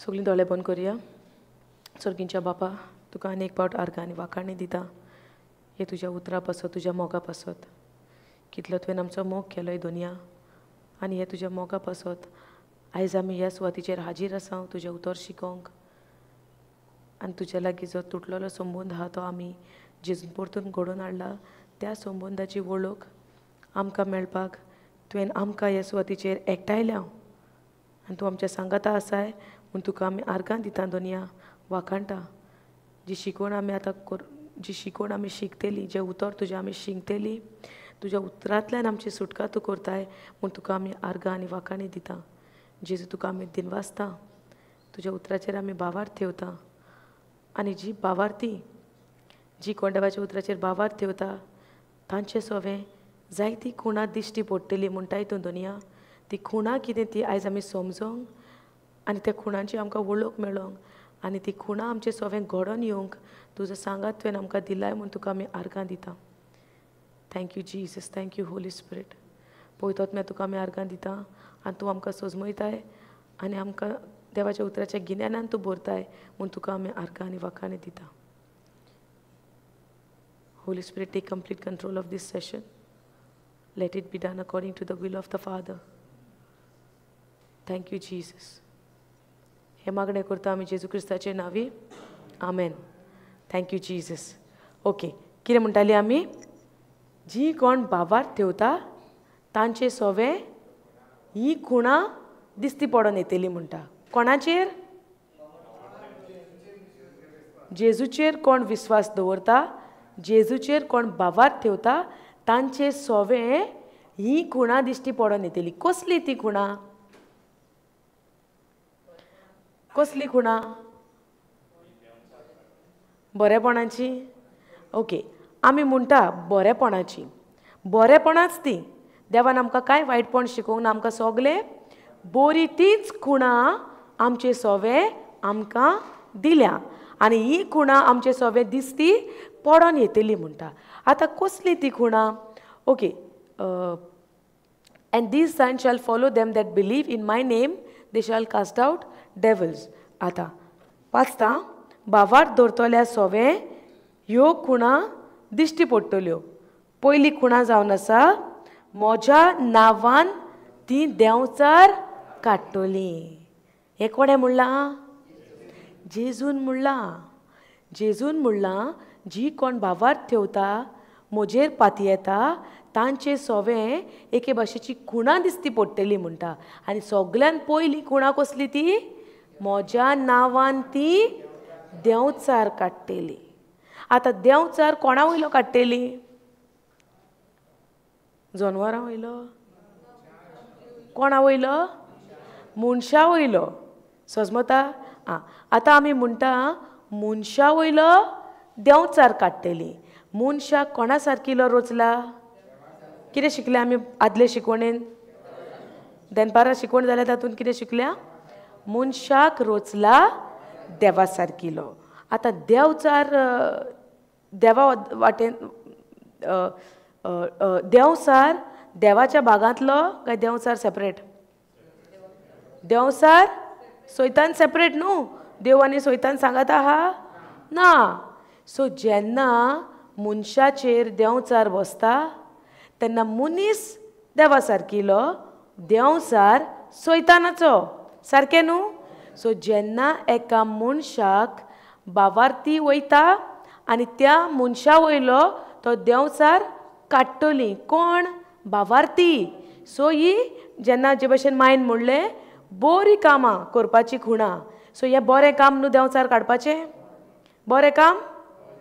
सगळीं दोळे बंद करुया. सर्गींच्या बापा, तुका आनी एक पावट आर्गां आनी वाखाणी दिता हे तुज्या उतरा पासत, तुज्या मोगा पासत. कितलो तुवें आमचो मोग केलो दुनिया, आनी हे तुज्या मोगा पासत आयज आमी ह्या सुवातीचेर हाजीर आसा तुजें उतर शिकोवंक. आनी तुज्या लागीं जो तुटलेलो संबंद आहा तो आमी जेजून परतून घडोवन हाडला. त्या संबंदाची वळख आमकां मेळपाक तुवें आमकां ह्या सुवातीचेर एकठांयल्या आनी तूं आमच्या सांगाता आसाय म्हूण तुका आमी आर्गां दिता दोनया वाखाणटा. जी शिकवण आमी आतां जी शिकवण आमी शिकतली, जें उतर तुजें आमी शिकतली, तुज्या उतरांतल्यान आमची सुटका तूं करताय म्हूण तुका आमी आर्गां आनी वाखाणी दिता. जेजू तुका आमी दिनवासता, तुज्या उतराचेर आमी भावार्थ ठेवता आनी जी भावार्थी जी कोण देवाच्या उतराचेर भावार्थ ठेवता तांचे सोवें जायती खुणां दिश्टी पडटली म्हणटाय तूं दोनया. ती खुणां कितें ती आयज आमी समजोंक आनी त्या खुणांची आमकां वळख मेळोंक आनी ती खुणां आमचे सोवें घडोवन येवंक तुजो सांगात तुवें आमकां दिलाय म्हूण तुका आमी आर्गां दिता. Thank you Jesus, thank you Holy Spirit. पळयतात मागीर तुका आमी आर्गां दिता आनी तूं आमकां सोजमयताय आनी आमकां देवाच्या उतराच्या गिन्यानान तूं भरताय म्हूण तुका आमी आर्गां आनी वाखाणी दिता. Holy Spirit, take complete control of this session. Let it be done according to the will of the Father. Thank you Jesus. हे मागणें करता आमी जेजू क्रिस्ताचे नांवी, आमेन. Thank you Jesus. Okay, कितें म्हणटाली आमी? जी कोण भावार्थ ठेवता तांचे सोवें ही खुणां दिसती पडोन येतली म्हणटा. कोणाचेर? जेजूचेर कोण विस्वास दवरता, जेजूचेर कोण भावार्थ ठेवता तांचे सोवें ही खुणां दिश्टी पडोन येतली. कसली ती खुणां? कसली खुणां? बरेपणाची. ओके, आमी म्हणटा बरेपणाची, बरेपणाच ती. देवान आमकां कांय वायटपण शिकोवंक ना, आमकां सगलें बरी तीच खुणां आमचे सोवे आमकां दिल्या आनी ही खुणां आमचे सोवे दिसती पडोन येतली म्हणटा. आतां कसली ती खुणां? Okay, and these sign shall follow them that believe in my name, they shall cast out devils. आतां वाचता, भावार्थ दवरतल्या सोवे ह्यो खुणां दिश्टी पडटल्यो. पयली खुणां जावन आसा, म्हज्या नांवान ती देंवचार काडटली. हें कोणें म्हणलां? जेजून म्हणलां. जेजून म्हणलां जी कोण भावार्थ ठेवता, म्हजेर पातयेता तांचे सोवें एके भाशेची खुणां दिसती पडटली म्हणटा. आनी सगल्यान पयली खुणां कसली ती? म्हज्या नांवान ती देंवचार काडटली. आतां देंवचार कोणा वयलो काडटली? जनवरां वयलो? कोणा वयलो? मनशा वयलो. सजमता? आं, आतां आमी म्हणटा मनशा वयलो देंवचार काडटली. मनशाक कोणा सारकिलो रोचला? कितें शिकलें आमी आदले शिकवणेन? दनपारां शिकवण जाल्यार तातूंत कितें शिकल्या? मनशाक रोचला देवा सारकिलो. आतां देंवचार देवा वाटेन देंवचार देवाच्या भागांतलो काय देंवचार सेपरेट? देंवचार सोयतान सेपरेट न्हू, देव आनी सोयतान सांगात आहा ना. सो जेन्ना मनशाचेर देंवचार बसता तेन्ना मनीस देवा सारकिलो, देंवचार सोयतानाचो, सारकें न्हू? सो जेन्ना एका मनशाक भावार्थी वयता आनी त्या मनशा वयलो तो देंवचार काडटली. कोण? भावार्थी. सो ही जेन्ना जे भशेन मायन म्हणलें बरीं कामां करपाची खुणां, सो हें बरें काम न्हू देंवचार काडपाचें? बरें काम?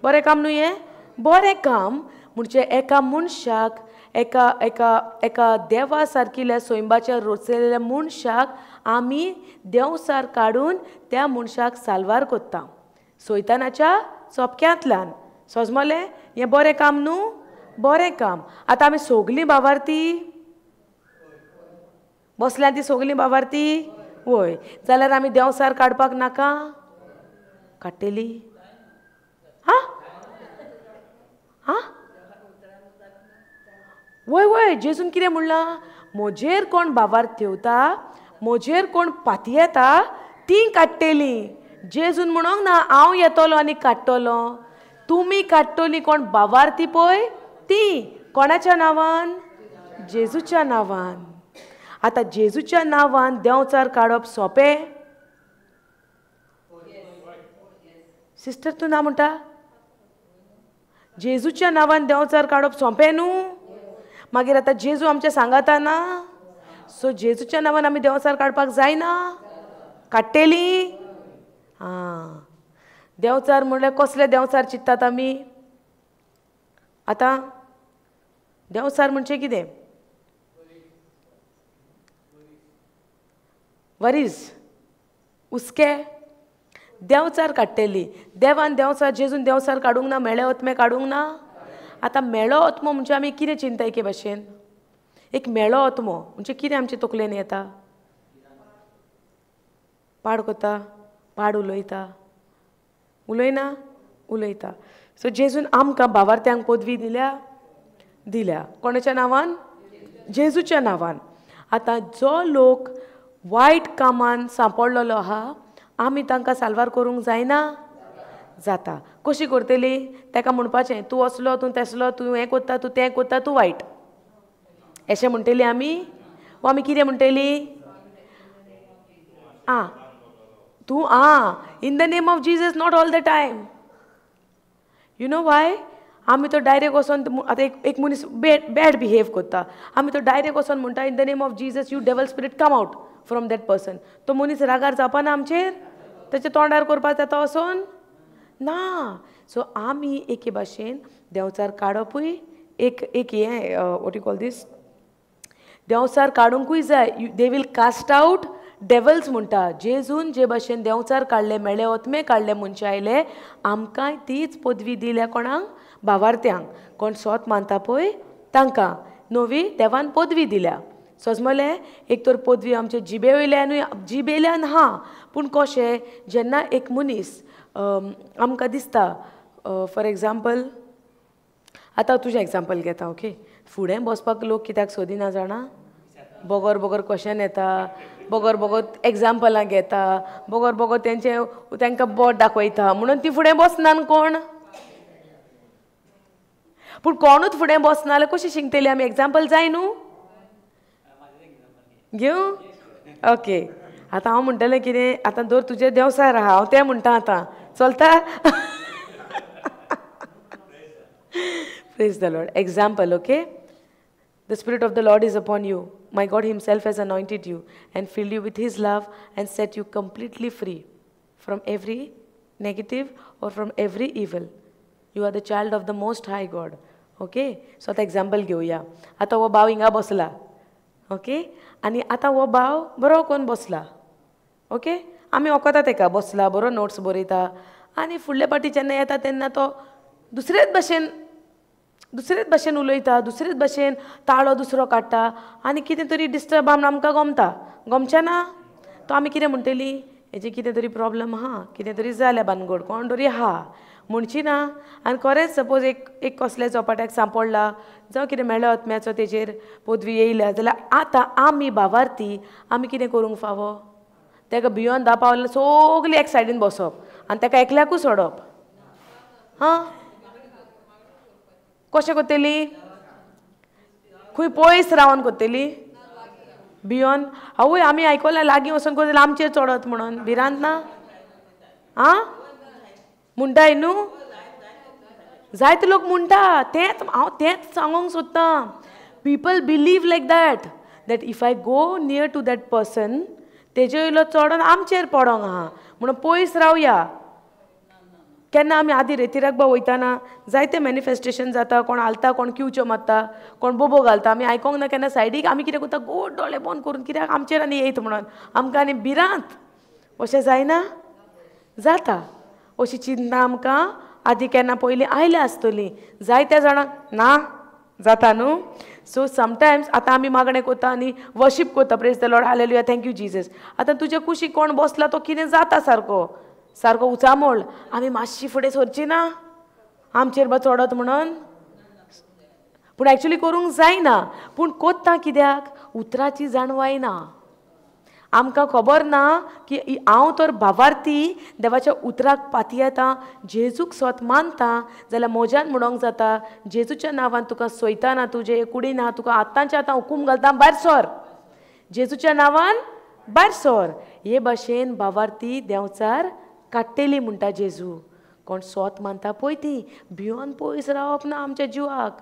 बरें काम न्हू हें? बरें काम म्हणजे एका मनशाक, एका एका एका देवा सारकिल्या सैंबाच्या रोचलेल्या मनशाक आमी देंवचार काडून त्या मनशाक साल्वार करता सोयतानाच्या चोपक्यांतल्यान. सजमलें? हें बरें काम न्हू? बरें काम. आतां आमी सगलीं भावार्थी बसल्या ती सगलीं भावार्थी? वय, जाल्यार आमी देंवचार काडपाक नाका? काडटली? हां हां, वय वय. जेजून कितें म्हणलां? म्हजेर कोण भावार्थ ठेवता, म्हजेर कोण पातयेता तीं काडटेलीं. जेजून म्हणोंक ना हांव येतलो आनी काडटलो, तुमी काडटली. कोण बावार्थी पळय ती कोणाच्या नांवान? जेजूच्या नांवान. आतां जेजूच्या नांवान देंवचार काडप सोंपें? सिस्टर तूं ना म्हणटा? जेजूच्या नांवान देंवचार काडप सोंपें न्हू? मागीर आतां जेजू आमच्या सांगाता ना, सो जेजूच्या नांवान आमी देंवचार काडपाक जायना? काडटेली? आं, देंवचार म्हणल्यार कसले देंवचार चिंत्तात आमी? आतां देंवचार म्हणजे कितें? वरीज, हुस्के. देंवचार काडटेली. देवान देंवचार, जेजून देंवचार काडूंक ना, मेळे आत्मे काडूंक ना. आतां मेळो आत्मो म्हणजे आमी कितें चिंता एके भाशेन? एक मेळो आत्मो म्हणजे कितें आमचे तकलेन येता? पाड कोता, पाड उलयता, उलयना? उलयता. सो जेजून आमकां भावार्थ्यांक पदवी दिल्या? दिल्या. कोणाच्या नांवान? जेजूच्या नांवान. आतां जो लोक वायट कामान सांपडलेलो आहा आमी तांकां साल्वार करूंक जायना? जाता. कशी करतली? ताका म्हणपाचें तूं असलो, तूं तेसलो, तूं हें कोत्ता, तूं तें कोत्ता, तूं वायट, अशें म्हणटली आमी? वो आमी कितें म्हणटली? आं, तूं आं, in the name of Jesus not all the time. You know why? आमी तो डायरेक्ट वचोन आतां एक मनीस बॅड बिहेव करता, आमी तो डायरेक्ट वचोन म्हणटा in the name of Jesus you devil spirit come out from that person. तो मनीस रागार जावपा ना आमचेर? ताच्या तोंडार करपाक जाता वचोन? ना. सो आमी एके भाशेन देंवचार काडपूय एक एक हें what you call दीस, देंवचार काडूंकूय जाय. They will cast out devils म्हणटा. जेजून जे भाशेन देंवचार काडले, मेळे आत्मे काडले, मनशां आयले, आमकांय तीच पदवी दिल्या. कोणाक? भावार्थ्यांक. कोण सोत मानता पळय तांकां नवी देवान पदवी दिल्या. सजमले? एक तर पदवी आमचे जिबे वयल्यानूय, जिबेल्यान हा, पूण कशें जेन्ना एक मनीस आमकां दिसता, फॉर एग्जाम्पल आतां तुजें एग्जाम्पल घेता, ओके? फुडें बसपाक लोक कित्याक सोदिना जाणा? बगर बगर क्वेशन येता, बगर बगर एग्जाम्पलां घेता, बगर बगर तेंचे तांकां बोट दाखयता, म्हणून ती फुडें बसना कोण. पूण कोणूच फुडें बसना जाल्यार कशी शिकतली आमी? एग्जाम्पल जाय न्हू? घेवं? ओके. आतां हांव म्हणटलें कितें, आतां दर तुजें देंवचार आहा, हांव तें म्हणटा आतां, चलता? Praise the Lord. Example, okay? The Spirit of the Lord is upon you. My God Himself has anointed you and filled you with His love and set you completely free from every negative or from every evil. You are the child of the Most High God. Okay? So आतां example घेवया. आतां हो भाव हिंगा बसला, okay? आनी आतां हो भाव बरो कोन्न बसला, ओके? आमी वखता तेका, बसला बरो नोट्स बरयता, आनी फुडले पाटी जेन्ना येता तेन्ना तो दुसरेच भाशेन उलयता, दुसरेच भाशेन ताळो दुसरो काडटा, आनी कितें तरी डिस्टर्ब आमकां गमता. गमचें ना? तो आमी कितें म्हणटली? हेजे कितें तरी प्रॉब्लम आहा, कितें तरी जाल्या भानगड, कोण तरी आहा म्हणची ना. आनी खरेंच सपोज एक एक कसल्या चोपाट्याक सांपडला, जावं कितें मेळ्ळो आत्म्याचो तेजेर पदवी येयल्या जाल्यार आतां आमी भावार्थी आमी कितें करूंक फावो? ताका भियोन धा पावल्यार सगळीं एक सायडीन बसप आनी ताका एकल्याकूच सोडप. हां, कशें करतली? खंय पयस रावन करतली भियोन? आवय आमी आयकलां लागीं वचोन करतली आमचेर चडत म्हणून भिरांत ना? आं, म्हणटाय न्हू? जायते लोक म्हणटा तेंच, हांव तेंच सांगूंक सोदतां. People believe like that, that if I go near to that person तेजे वयलो चडोन आमचेर पडोंक आहा म्हणून पयस रावया. केन्ना आमी आदी रेतिराक बा वयताना जायते मॅनिफेस्टेशन जाता, कोण हालता, कोण क्युच्यो मारता, कोण बोबो घालता, आमी आयकोंक ना केन्ना सायडीक. आमी कितें करता, गोड दोळे बंद करून, कित्याक आमचेर आनी येयत म्हणून आमकां आनी भिरांत. अशें जायना? जाता. अशी चिंता आमकां आदी केन्ना पयलीं आयल्या आसतली जायत्या जाणांक ना जाता न्हू. सो समटायम्स आतां आमी मागणें करता आनी वर्शीप करता, praise the Lord, hallelujah, thank you Jesus. आतां तुज्या कुशीक कोण बसला तो कितें जाता सारको सारको उचामोळ, आमी मातशी फुडें सरची ना आमचेर बा चडत म्हणून. पूण एक्चुली करूंक जायना, पूण कोत्ता कित्याक? उतराची जाणवाय ना. आमकां खबर ना की हांव तर भावार्थी देवाच्या उतराक पातयेता, जेजूक स्वत मानता, जाल्यार म्हज्यान म्हणोंक जाता जेजूच्या नांवान तुका सोयताना, तुजे कुडीन आहा, तुका आतांच्या आतां हुकूम घालता, भायर सर, जेजूच्या नांवान भायर सर. हे भाशेन भावार्थी देंवचार काडटेली म्हणटा जेजू. कोण स्वत मानता पळय ती भियोन पयस रावप ना आमच्या जिवाक.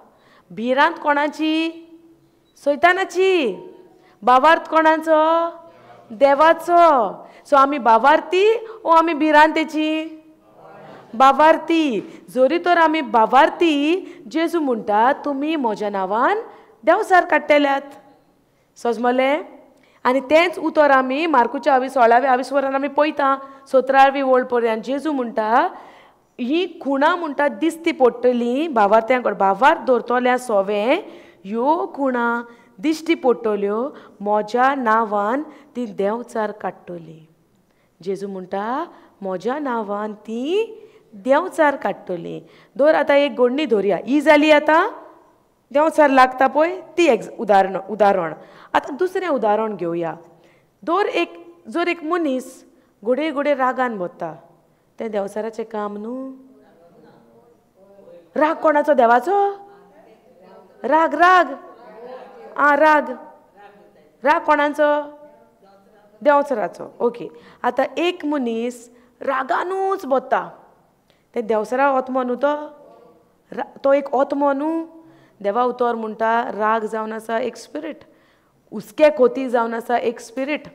भिरांत कोणाची? सैतानाची. भावार्थ कोणाचो? देवाचो. सो आमी भावार्थी ओ आमी भिरांतेची? भावार्थी. जरी तर आमी भावार्थी, जेजू म्हणटा तुमी म्हज्या नांवान देंवचार काडटेल्यात. सजमलें? आनी तेंच उतर आमी मार्कुच्या आवी 16व्या आविस्वरान आमी पळयता 17वी ओळ पर्यंत. जेजू म्हणटा ही खुणां म्हणटा दिसती पडटली भावार्थ्यां कडेन, भावार्थ दवरतल्या सोवें ह्यो खुणां दिश्टी पडटल्यो, म्हज्या नांवान ती देंवचार काडटली. जेजू म्हणटा म्हज्या नांवान ती देंवचार काडटली. दर आतां एक गोडणी धरया, ही जाली आतां देंवचार लागता पळय ती एक उदाहरण. आतां दुसरें उदाहरण घेवया. दर एक जर एक मनीस घडये घडये रागान भरता, तें देंवचाराचें काम न्हू. राग कोणाचो? देवाचो. राग राग आं राग राग कोणाचो? देंवचाराचो. ओके, आतां एक मनीस रागानूच भरता, तें देंवचारा ओत्मो न्हू तो, तो एक ओत्मो न्हू. देवा उतर म्हणटा राग जावन आसा एक स्पिरीट, हुस्के खोती जावन आसा एक स्पिरीट,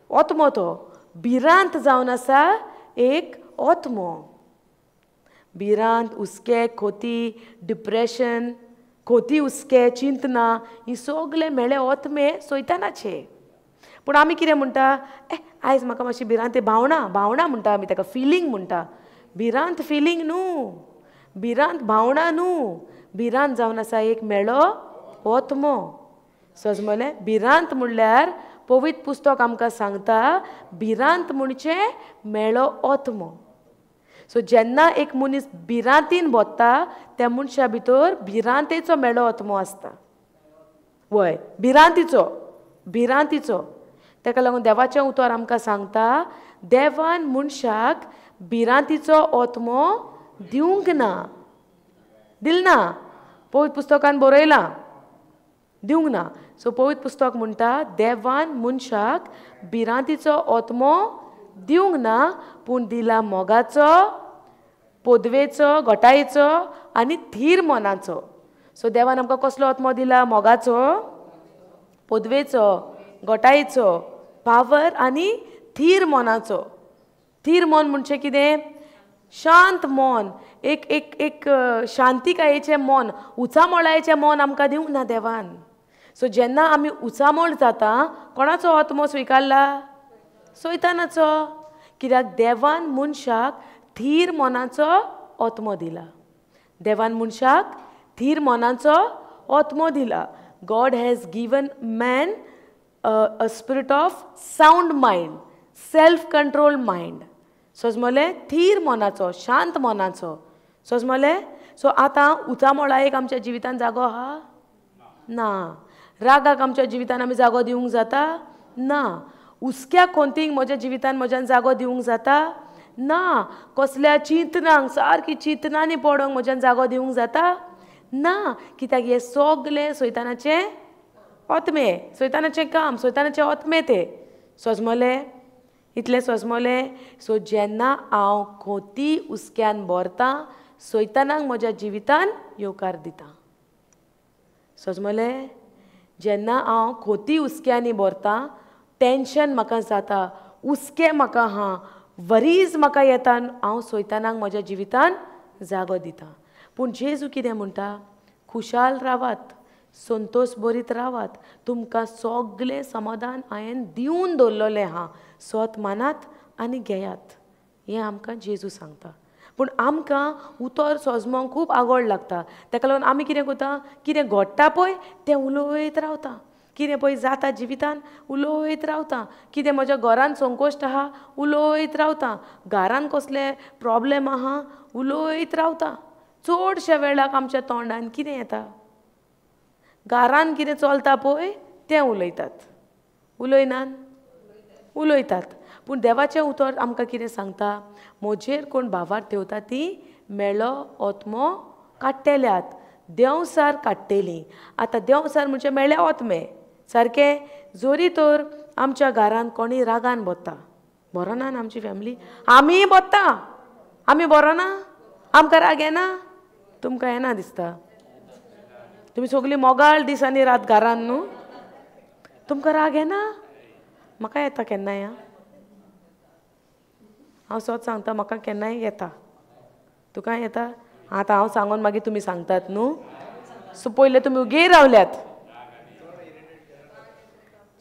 ओत्मो तो. भिरांत जावन आसा एक ओत्मो. भिरांत, हुस्के, खोती, डिप्रेशन, खोती, हुस्के, चिंतना, ही सगळे मेळे ओत्मे सैतानाचे. पूण आमी कितें म्हणटा, ए आयज म्हाका मातशी भिरांत, भावना भावना म्हणटा आमी ताका, फिलींग म्हणटा. भिरांत फिलींग न्हू, भिरांत भावना न्हू, भिरांत जावन आसा एक मेळो ओत्मो. सजमलें? भिरांत म्हणल्यार पवित्र पुस्तक आमकां सांगता भिरांत म्हणचे मेळो ओत्मो. सो जेन्ना एक मनीस भिरांतीन भरता त्या मनशा भितर भिरांतेचो मेळो ओत्मो आसता. वय, भिरांतीचो, भिरांतीचो. ताका लागून देवाचें उतर आमकां सांगता देवान मनशाक भिरांतीचो ओत्मो दिवंक ना, दिल ना. पवित्र पुस्तकान बरयलां दिवंक ना. सो पवित्र पुस्तक म्हणटा देवान मनशाक भिरांतीचो ओत्मो दिवंक ना, पूण दिला मोगाचो, पदवेचो, घटायेचो आनी थीर मनाचो. सो देवान आमकां कसलो ओत्मो दिला? मोगाचो, पदवेचो, घटायेचो, पावर आनी थीर मनाचो. थीर मन म्हणजे कितें? शांत मन, एक एक एक शांतिकायेचें मन, उचामळायेचें मन आमकां दिवंक ना देवान. सो जेन्ना आमी उचामळ जाता, कोणाचो आत्मो स्विकारला? सैतानाचो. कित्याक देवान मनशाक थीर मनाचो आत्मो दिला. देवान मनशाक थीर मनाचो आत्मो दिला. God has given man a spirit of sound mind, self control mind. सजमलें? थीर मनाचो, शांत मनाचो. सजमलें? सो आतां उचामळायेक आमच्या जिवितान जागो आहा? ना. रागाक आमच्या जिवितान आमी जागो दिवंक जाता? ना. हुस्क्या खोंतींक म्हज्या जिवितान म्हज्यान जागो दिवंक जाता? ना. कसल्या चिंतनांक, सारकी चिंतनांनी पडोंक म्हज्यान जागो दिवंक जाता? ना. कित्याक हें सगलें सैतानाचें ओत्मे, सैतानाचें काम, सैतानाचें ओत्मे तें. सजमलें? इतलें सजमलें? सो जेन्ना हांव खोती हुस्क्यान भरतां, सैतानाक म्हज्या जिवितान येवकार दिता. सजमलें? जेन्ना हांव खोती हुस्क्यांनी भरतां, टेंशन म्हाका जाता, हुस्के म्हाका आहा, वरीज म्हाका येता, हांव सैतानाक म्हज्या जिवितान जागो दिता. पूण जेजू कितें म्हणटा? खुशाल रावात, संतोश बरीत रावात, तुमकां सगलें समाधान हांवें दिवन दवरलेलें आहा, स्वत मानात आनी घेयात. हें आमकां जेजू सांगता. पूण आमकां उतर सोजमोंक खूब आगोळ लागता. ताका लागून आमी कितें करता, कितें घडटा पळय तें उलयत रावता, कितें पळय जाता जिवितान उलयत रावता, कितें म्हज्या घरान संकोश्ट आहा उलयत रावता, घरान कसले प्रोब्लेम आहा उलयत रावता. चडश्या वेळाक आमच्या तोंडान कितें येता? घरान कितें चलता पळय तें उलयतात. उलयनात? उलयतात. पूण देवाचें उतर आमकां कितें सांगता? म्हजेर कोण भावार ठेवता ती मेळो ओत्मो काडटेल्यात, देंवसार काडटेली. आतां देंवसार म्हणजे मेळ्ळे ओत्मे सारकें. जोरी तर आमच्या घरान कोणी रागान बोत्ता, बरो ना आमची फॅमिली, आमीय बोत्ता, आमी बरो ना, आमकां राग येना? तुमकां येना दिसता? तुमी सगळीं मोगाळ दीस आनी रात घरान न्हू, तुमकां राग येना? म्हाका येता केन्नाय. हांव सत सांगता, म्हाका केन्नाय येता. तुका येता? आतां हांव सांगून मागीर तुमी सांगतात न्हू. सो पयलें तुमी उगेय रावल्यात.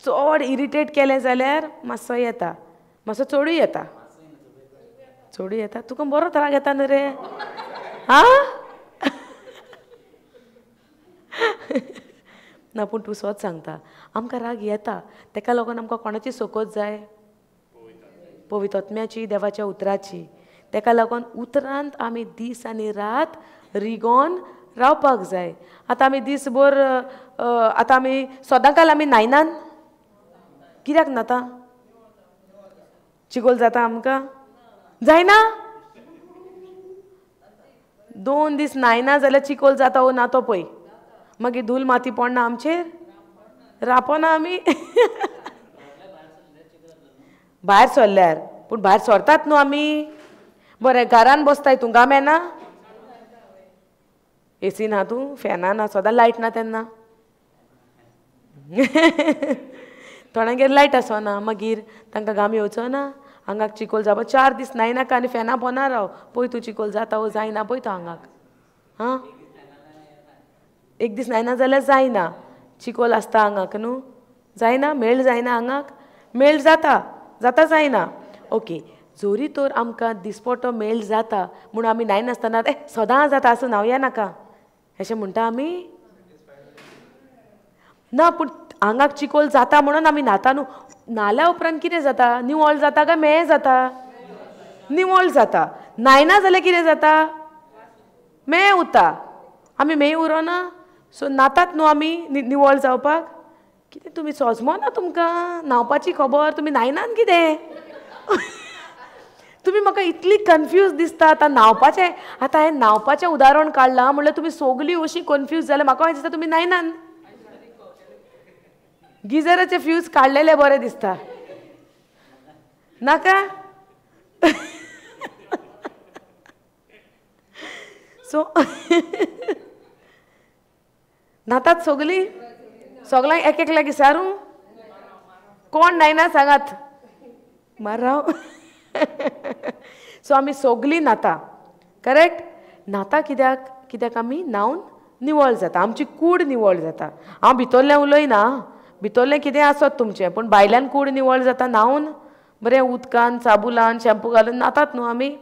चड इरिटेट केलें जाल्यार मातसो येता, मातसो चडूय येता, चडूय येता. तुका बरोच राग येता न्हू रे? आं ना, पूण तूं सत सांगता, आमकां राग येता. तेका लागून आमकां कोणाची सोकोत जाय? पवित्र आत्म्याची, देवाच्या उतराची. तेका लागून उतरांत आमी दीस आनी रात रिगोन रावपाक जाय. आतां आमी दीसभर, आतां आमी सदांकाल आमी न्हायनान कित्याक न्हाता? चिकोल जाता आमकां? जायना? 2 दीस न्हायना जाल्यार चिकोल जाता ओ ना तो पळय, मागीर धूल माती पडना आमचेर, रापना आमी भायर सरल्यार. पूण भायर सरतात न्हू आमी. बरें, घरान बसताय तूं, घाम येना? एसी ना तूं, फॅना ना, सदां लायट ना तेन्ना. थोड्यांगेर लायट आसना, मागीर तांकां घाम येवचो ना, आंगाक चिकोल जावपा. 4 दीस न्हायनाका आनी फॅना पोना राव, पळय तूं चिकोल जाता वो जायना पळय तूं आंगाक. आं, एक दीस न्हायना जाल्यार जायना, चिकोल आसता आंगाक न्हू, जायना, मेळ जायना आंगाक, मेळ जाता, जाता जायना. ओके, जोरी तर आमकां दिसपटो मेळ जाता म्हूण आमी न्हायनासतना ए सदां जाता आसूं न्हावया नाका अशें म्हणटा आमी? ना, पूण आंगाक चिकोल जाता म्हणून आमी न्हाता न्हू. न्हाल्या उपरांत कितें जाता? निवळ जाता काय मेळ जाता? निवळ जाता. न्हायना जाल्यार कितें जाता? मेळ उरता. आमी मेळ उरोना. सो न्हातात न्हू आमी निवळ जावपाक. कितें तुमी सोजमो ना तुमकां न्हावपाची खबर, तुमी न्हायनात कितें? तुमी म्हाका इतली कन्फ्यूज दिसता. आतां न्हावपाचें, आतां हांवें न्हावपाचें उदाहरण काडलां म्हणल्यार तुमी सगळीं अशीं कन्फ्यूज जाल्यार म्हाका दिसता तुमी न्हायनात. गिजराचे फ्यूज काडलेले बरें दिसता नाका? सो न्हातात सगळीं? सगळ्यांक एक एकल्याक विचारूं कोण न्हायना सांगात मार. सो आमी सगळीं न्हाता, करेक्ट? न्हाता कित्याक? कित्याक आमी न्हावन निवळ जाता, आमची कूड निवळ जाता. हांव भितरलें उलयना, भितरलें कितें आसत तुमचें, पूण भायल्यान कूड निवळ जाता न्हावन, बरें उदकान साबुलान शॅम्पू घालून न्हातात न्हू आमी.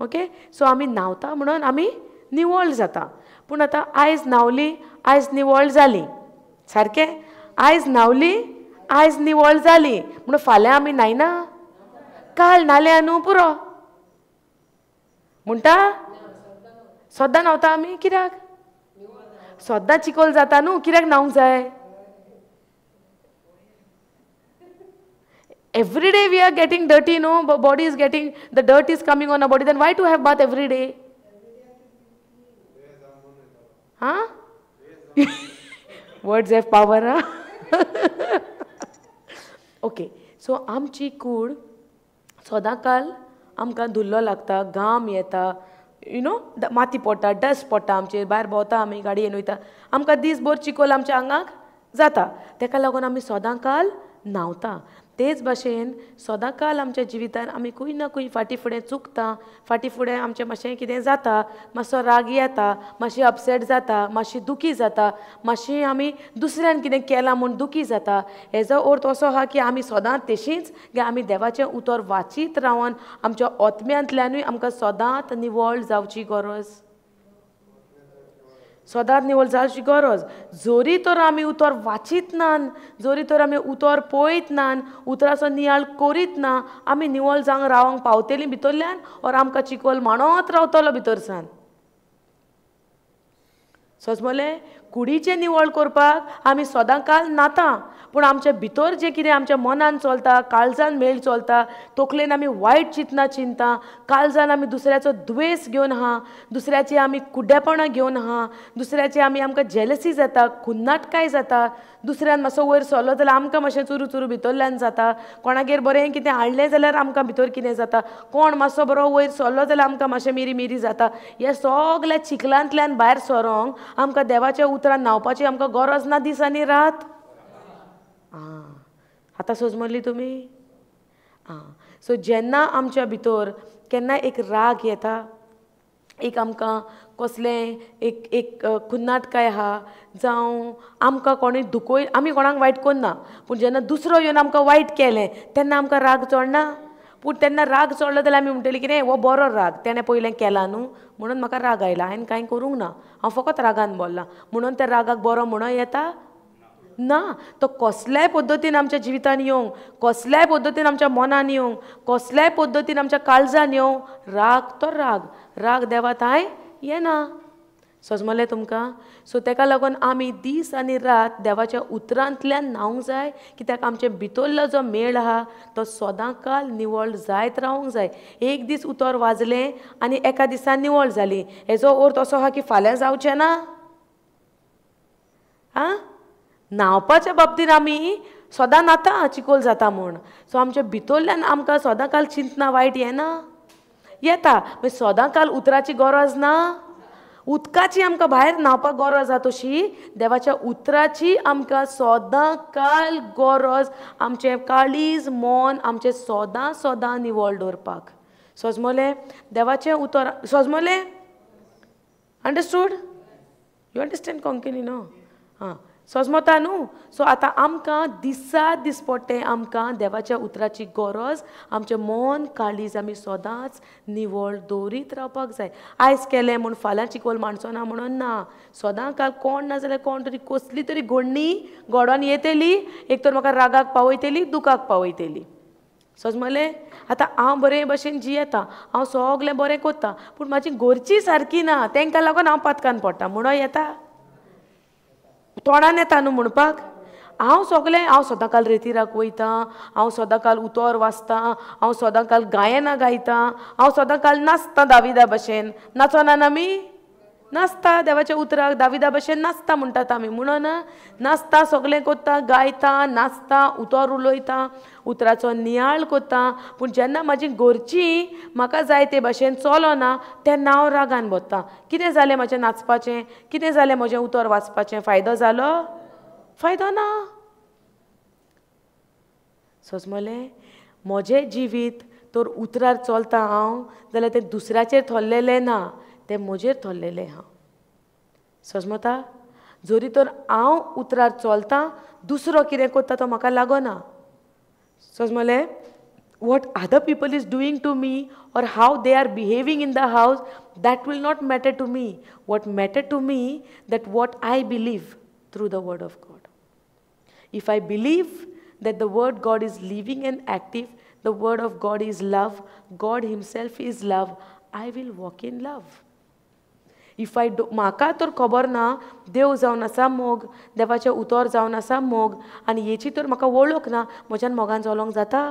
ओके, सो आमी न्हांवता म्हणून आमी निवळ जाता. पूण आतां आयज न्हांवली, आयज निवळ जाली, सारकें? आयज न्हांवली, आयज निवळ जाली म्हणून फाल्यां आमी न्हायना? काल न्हाल्या न्हू पुरो म्हणटा? सद्दां न्हांवता आमी कित्याक? सद्दां चिकोल जाता न्हू, कित्याक न्हावंक जाय? Every day we are getting dirty, no? Body is getting, the dirt is coming on our body, then why to have bath every day? Huh? Words have power, huh? Okay, so आमची कूड सदांकाल आमकां धुल्लो लागता, घाम येता, you know, माती पडटा, dust पडटा आमचेर, भायर भोंवता आमी, गाडयेन वयता, आमकां दीसभर चिकोल आमच्या आंगाक जाता. तेका लागून आमी सदांकाल न्हांवता. तेच भाशेन सदांकाल आमच्या जिवितान आमी खंय ना खंय फाटीं फुडें चुकता, फाटीं फुडें आमचें मातशें कितें जाता, मातसो राग येता, मातशी अपसेट जाता, मातशी दुखी जाता, मातशी आमी दुसऱ्यान कितें केलां म्हूण दुखी जाता. हेजो अर्थ असो आहा की आमी सदांच तशींच आमी देवाचें उतर वाचीत रावन आमच्या आत्म्यांतल्यानूय आमकां सदांच निवळ जावची गरज, सदांच निवळ जावची गरज. जरी तर आमी उतर वाचीत नान, जरी तर आमी उतर पळयत नान, उतराचो नियाळ करीत ना, आमी निवळ जावंक रावंक पावतलीं भितरल्यान, ओर आमकां चिकोल माणत रावतलो भितरसान. सजमलें? कुडीचें निवळ करपाक आमी सदां काल न्हाता, पूण आमच्या भितर जें कितें आमच्या मनान चलता, काळजान मेळ चलता, तकलेन आमी वायट चिंतना चिंता, काळजान आमी दुसऱ्याचो द्वेस घेवन आहा, दुसऱ्याची आमी कुड्डेपणां घेवन आहा, दुसऱ्याची आमी आमकां जेलसी जाता, खुन्नाटकाय जाता, दुसऱ्यान मातसो वयर सरलो जाल्यार आमकां मातशें चुरू चुरू भितरल्यान जाता, कोणागेर बरें कितें हाडलें जाल्यार आमकां भितर कितें जाता, कोण मातसो बरो वयर सरलो जाल्यार आमकां मातशें मिरी मिरी जाता. ह्या सगल्या चिखलांतल्यान भायर सरोंक आमकां देवाच्या उतरान न्हांवपाची आमकां गरज ना दीस आनी रात. आं, आतां सोजमली तुमी? आं, सो जेन्ना आमच्या भितर केन्ना एक राग येता, एक आमकां कसलें एक एक खुन्नाटकाय आहा, जावं आमकां कोणूय दुखय, आमी कोणाक वायट करना, पूण जेन्ना दुसरो येवन आमकां वायट केलें तेन्ना आमकां राग चडना. पूण तेन्ना राग चडलो जाल्यार आमी म्हणटली कितें, हो बरो राग, तेणें पयलें केला न्हू म्हणून म्हाका राग आयला, हांवें कांय करूंक ना, हांव फकत रागान बोल्लां, म्हणून त्या रागाक बरो म्हणून येता ना. तो कसल्याय पद्दतीन आमच्या जिवितान येवंक, कसल्याय पद्दतीन आमच्या मनान येवंक, कसल्याय पद्दतीन आमच्या काळजान येवंक, राग तो राग, राग देवा थांय येना. सजमलें तुमकां? सो तेका लागून आमी दीस आनी रात देवाच्या उतरांतल्यान न्हावंक जाय, कित्याक आमचे भितरलो जो मेळ आहा तो सदां काल निवळ जायत रावंक जाय. एक दीस उतर वाजलें आनी एका दिसा निवळ जाली, हेजो अर्थ असो आहा की फाल्यां जावचें ना. आं, न्हांवपाच्या बाबतीन आमी सदां न्हाता चिकोल जाता म्हूण. सो आमच्या भितरल्यान आमकां सदां काल चिंतना वायट येना, येता, मागीर सदां काल उतराची गरज ना. उदकाची आमकां भायर न्हांवपाक गरज आहा तशी देवाच्या उतराची आमकां सदां काल गरज, आमचें काळीज मन आमचें सदां सदां निवळ दवरपाक. सजमलें? देवाचें उतर सजमलें? अंडरस्टूड? You understand Konkani न्हू? आं, सजमता न्हू? सो आतां आमकां दिसा दिसपट्टें आमकां देवाच्या उतराची गरज, आमचें मन काळीज आमी सदांच निवळ दवरीत रावपाक जाय. आयज केलें म्हूण फाल्यां चिकोल मांडचो ना म्हणून ना, सदां काल कोण ना जाल्यार कोण तरी कसली तरी घडणी घडोन येतली, एक तर म्हाका रागाक पावयतली, दुखाक पावयतली. सजमलें? आतां हांव बरे भशेन जियेता, हांव सगलें बरें करता, पूण म्हाजी घरची सारकी ना, तांकां लागून हांव पातकान पडटा म्हणून येता, तोंडान येता न्हू म्हणपाक. हांव सगलें, हांव सदां काल रेतिराक वयता, हांव सदां काल उतर वाचतां, हांव सदां काल गायनां गायता, हांव सदां काल नाचतां दाविदा भशेन. नाचोना आमी? नाचता देवाच्या उतराक दाविदा भशेन नाचता म्हणटात आमी, म्हणून नाचता, सगलें करता, गायता, नाचता, उतर उलयता, उतराचो नियाळ करता, पूण जेन्ना म्हाजी घरची म्हाका जाय ते भशेन चलना तेन्ना हांव रागान भरता. कितें जालें म्हजें नाचपाचें, कितें जालें म्हजें उतर वाचपाचें, फायदो जालो? फायदो ना. सजमलें? म्हजें जिवीत तर उतरार चलता हांव जाल्यार तें दुसऱ्याचेर थरलेलें ना, तें म्हजेर थरलेलें आहा. सजमता? जरी तर हांव उतरार चलतां, दुसरो कितें करता तो म्हाका लागना. सजमलें? What other people is doing to me or how they are behaving in the house, that will not matter to me. What matter to me that what I believe through the word of God. If I believe that the word God is living and active, the word of God is love, God himself is love, I will walk in love. If I do, म्हाका तर खबर ना देव जावन आसा मोग, देवाचें उतर जावन आसा मोग, आनी हेची तर म्हाका वळख ना, म्हज्यान मोगान चलोंक जाता?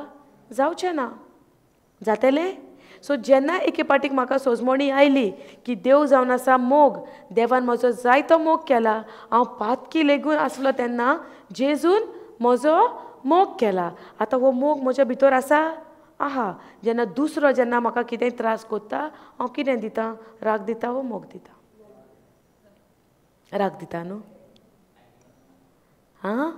जावचें ना. जातलें? सो जेन्ना एके पाटीक म्हाका सोजमणी आयली की देव जावन आसा मोग, देवान म्हजो जायतो मोग केला, हांव पातकी लेगून आसलो तेन्ना जेजून म्हजो मोग केला, आतां हो मोग म्हज्या भितर आसा आहा. जेन्ना दुसरो जेन्ना म्हाका कितेंय त्रास करता, हांव कितें दिता? राग दिता वो मोग दिता? राग दिता न्हू? आं,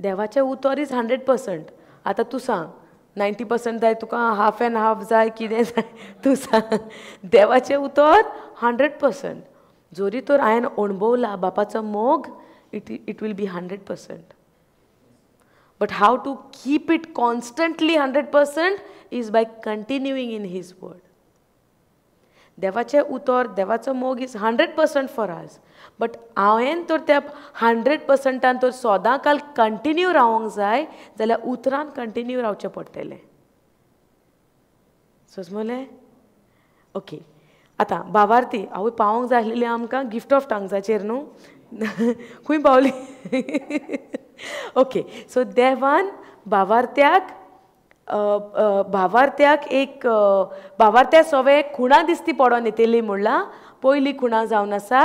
देवाचें उतर is 100%. आतां तूं सांग, 90% जाय तुका, हाफ एंड हाफ जाय, कितें जाय तूं सांग. देवाचें उतर 100%. जरी तर हांवें अणभवला बापाचो मोग, it will be 100%. But how to keep it constantly 100% is by continuing in His word. देवाचें उतर, देवाचो मोग is 100% for us. But हांवें तर त्या 100%आन तर सदां काल कंटिन्यू रावंक जाय जाल्यार उतरान कंटिन्यू रावचें पडटलें. समजलें? ओके. आतां भावार्थी हांव पावोंक जाय आसलेली आमकां गिफ्ट ऑफ टंग्साचेर न्हू. खंय पावली? ओके, सो देवान भावार्थ्याक भावार्थ्याक एक भावार्थ्या सोवे खुणा दिसती पडोन येतली म्हणलां. पयली खुणा जावन आसा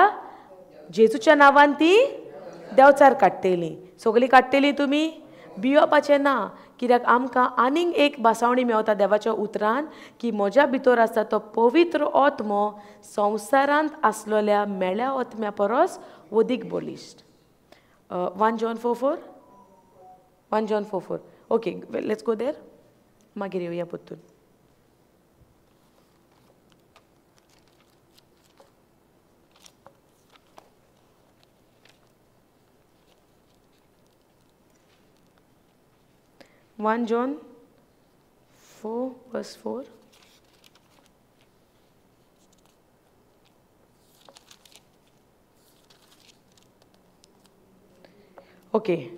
जेजूच्या नांवान ती देंवचार काडटली. सगळीं काडटली तुमी, भियोपाचें ना, कित्याक आमकां आनीक एक भासावणी मेवता देवाच्या उतरान की म्हज्या भितर आसा तो पवित्र आत्मो संवसारांत आसलेल्या मेळ्या आत्म्या परस वदीक बळिश्ट. 1 John 4:4, 1 John 4:4. Okay, let's go there, मागीर येवया परतून. One John 4 verse 4. Okay.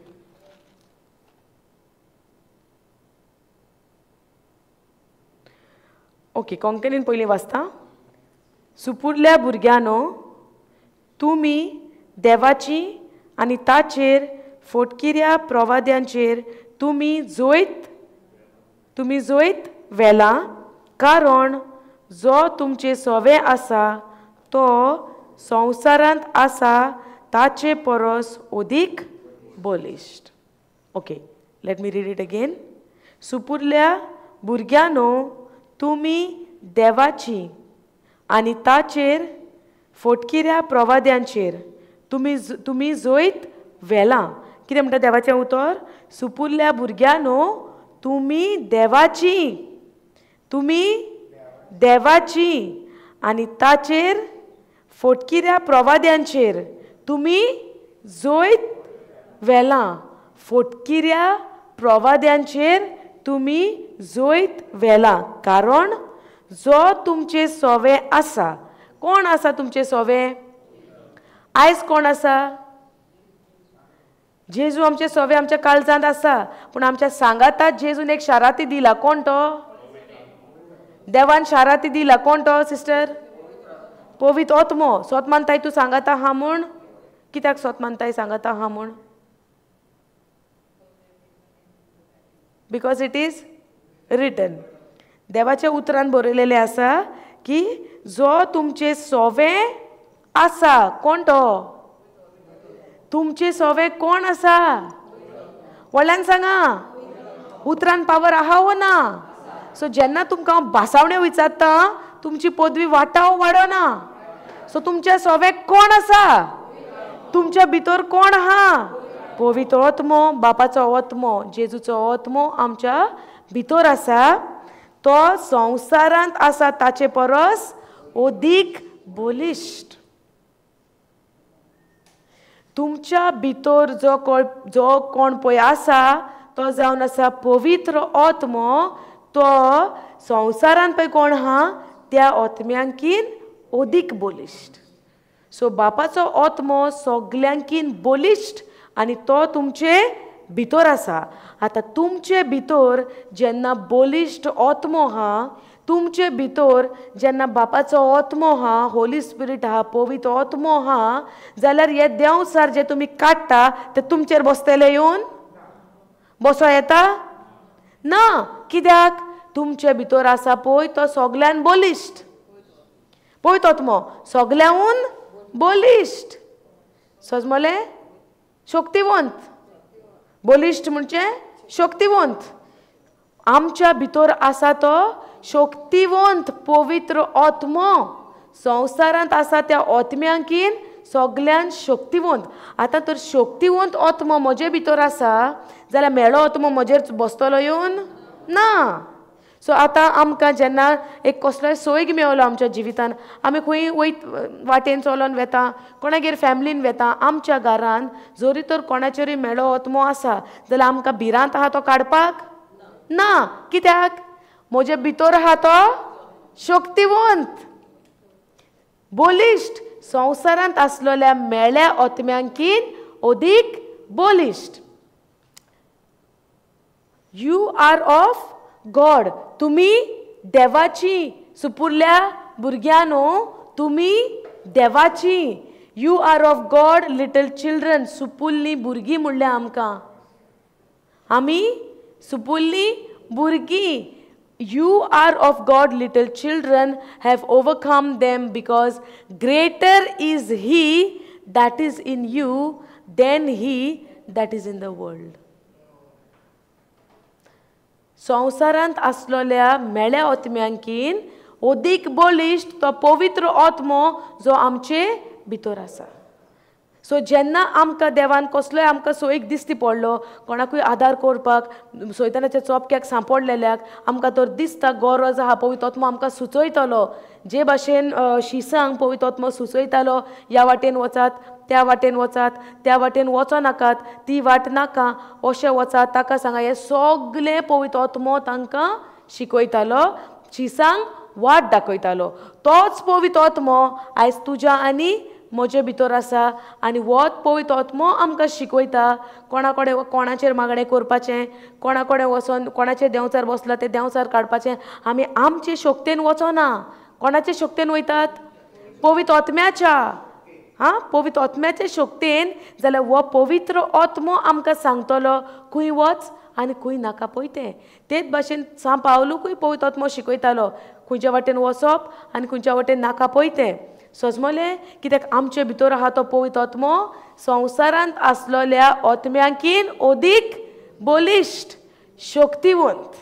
Okay, कोंकणीन पयलीं वाचता. सुपुरल्या भुरग्यांनो, तुमी देवाची आनी ताचेर फोटकिऱ्या प्रवाद्यांचेर तुमी जैत व्हेलां, कारण जो तुमचे सोवे आसा तो संवसारांत आसा ताचे परस अदीक बळिश्ट. Okay, let me read it again. सुपुरल्या भुरग्यांनो, तुमी देवाची आनी ताचेर फोटकिऱ्या प्रवाद्यांचेर तुमी जैत व्हेलां. कितें म्हणटा देवाचें उतर? सुपुरल्या भुरग्यांनो, तुमी देवाची, तुमी देवाची आनी ताचेर फोटकिऱ्या प्रवाद्यांचेर तुमी जैत व्हेलां. फोटकिऱ्या प्रवाद्यांचेर तुमी जैत व्हेलां, कारण जो तुमचे सोवे आसा. कोण आसा तुमचे सोवे? आयज कोण आसा? जेजू आमचे सोवे आमच्या काळजांत आसा, पूण आमच्या सांगातात जेजून एक शाराती दिला. कोण तो? देवान शाराती दिला. कोण तो सिस्टर? पवित्र आत्मो. सोत मानताय तूं सांगाता हा म्हूण? कित्याक सोत मानताय सांगाता हा म्हूण? Because it is written. देवाच्या उतरान बरयलेलें आसा की जो तुमचे सोवे आसा. कोण तो? तुमचे सोवे कोण आसा? व्हडल्यान सांगा. उतरान पावर आहा वो ना? सो जेन्ना तुमकां हांव भासावण्यो विचारता तुमची पदवी वाटाव वाडना. सो तुमच्या सोवे कोण आसा? तुमच्या भितर कोण आहा? पवित्र आत्मो, बापाचो आत्मो, जेजूचो आत्मो आमच्या भितर आसा. तो संवसारांत आसा ताचे परस अदीक बळिश्ट. तुमच्या भितर जो कोण पळय आसा तो जावन आसा पवित्र आत्मो. तो संवसारांत पळय कोण आहा त्या आत्म्यांकीन अदीक बळिश्ट. सो बापाचो आत्मो सगल्यांकीन बळिश्ट आनी तो तुमचे भितर आसा. आतां तुमचे भितर जेन्ना बळिश्ट आत्मो आहा, तुमचे भितर जेन्ना बापाचो आत्मो आहा, होली स्पिरीट आहा, पवित्र आत्मो आहा, जाल्यार हे देंवचार जे तुमी काडटा ते तुमचेर बसतले येवन बसो येता ना. कित्याक? तुमचे भितर आसा पळय तो सगल्यान बळिश्ट. पवित्र आत्मो सगल्याहून बळिश्ट. सजमलें? शक्तिवंत. बळिश्ट म्हणजे शक्तिवंत. आमच्या भितर आसा तो शक्तिवंत पवित्र आत्मो. संवसारांत आसा त्या आत्म्यांकीन सगल्यान शक्तिवंत. आतां तर शक्तिवंत आत्मो म्हजे भितर आसा जाल्यार मेळो आत्मो म्हजेर बसतलो येवन ना. सो आतां आमकां जेन्ना एक कसलोय सोयग मेवलो आमच्या जिवितान, आमी खंय वयत वाटेन चलोन वेता, कोणागेर फॅमिलीन वेता, आमच्या घरान जरी तर कोणाचेरूय मेळो आत्मो आसा जाल्यार आमकां भिरांत आहा तो काडपाक ना. कित्याक? म्हजे भितर आहा तो शक्तिवंत बळिश्ट. संवसारांत आसलेल्या मेळ्या आत्म्यांकीन अदीक बळिश्ट. You are of God. तुमी देवाची. सुपुरल्या भुरग्यांनो, तुमी देवाची. You are of God little children. सुपुल्लीं भुरगीं म्हणल्यार आमकां, आमी सुपुल्लीं भुरगीं. You are of God little children have overcome them because greater is he that is in you than he that is in the world. संवसारांत आसलेल्या मेळ्या आत्म्यांकीन अदीक बळिश्ट तो पवित्र आत्मो जो आमचे भितर आसा. सो जेन्ना आमकां देवान कसलोय आमकां सोयीक दिश्टी पडलो, कोणाकूय आदार करपाक, सैतानाच्या चोपक्याक सांपडलेल्याक आमकां तर दिसता गरज आहा, पवित्र आत्मो आमकां सुचयतलो. जे भाशेन शिसांक पवित्र आत्मो सुचयतालो, ह्या वाटेन वचात, त्या वाटेन वचात, त्या वाटेन वचो नाकात, ती वाट नाका, अशें वचात, ताका सांगा. हें सगलें पवित्र आत्मो तांकां शिकयतालो, शिसांक वाट दाखयतालो. तोच पवित्र आत्मो आयज तुज्या आनी म्हजे भितर आसा आनी होच पवित्र आत्मो आमकां शिकयता कोणा कडेन कोणाचेर मागणें करपाचें, कोणा कडेन वचोन कोणाचेर देंवचार बसला तें देंवचार काडपाचें. आमी आमचे शक्तेन वचोना. कोणाचे शक्तेन वयतात? पवित्र आत्म्याच्या. हां, पवित्र आत्म्याचे शक्तेन. जाल्यार हो पवित्र आत्मो आमकां सांगतलो खंय वच आनी खंय नाका पळय तें. तेच भाशेन सांत पावलूकूय पवित्र आत्मो शिकयतालो खंयच्या वाटेन वचप आनी खंयच्या वाटेन नाका पळय तें. सजमलें? कित्याक आमचे भितर आहा तो पवित्र आत्मो संवसारांत आसलेल्या आत्म्यांकीन अदीक बळिश्ट, शक्तिवंत.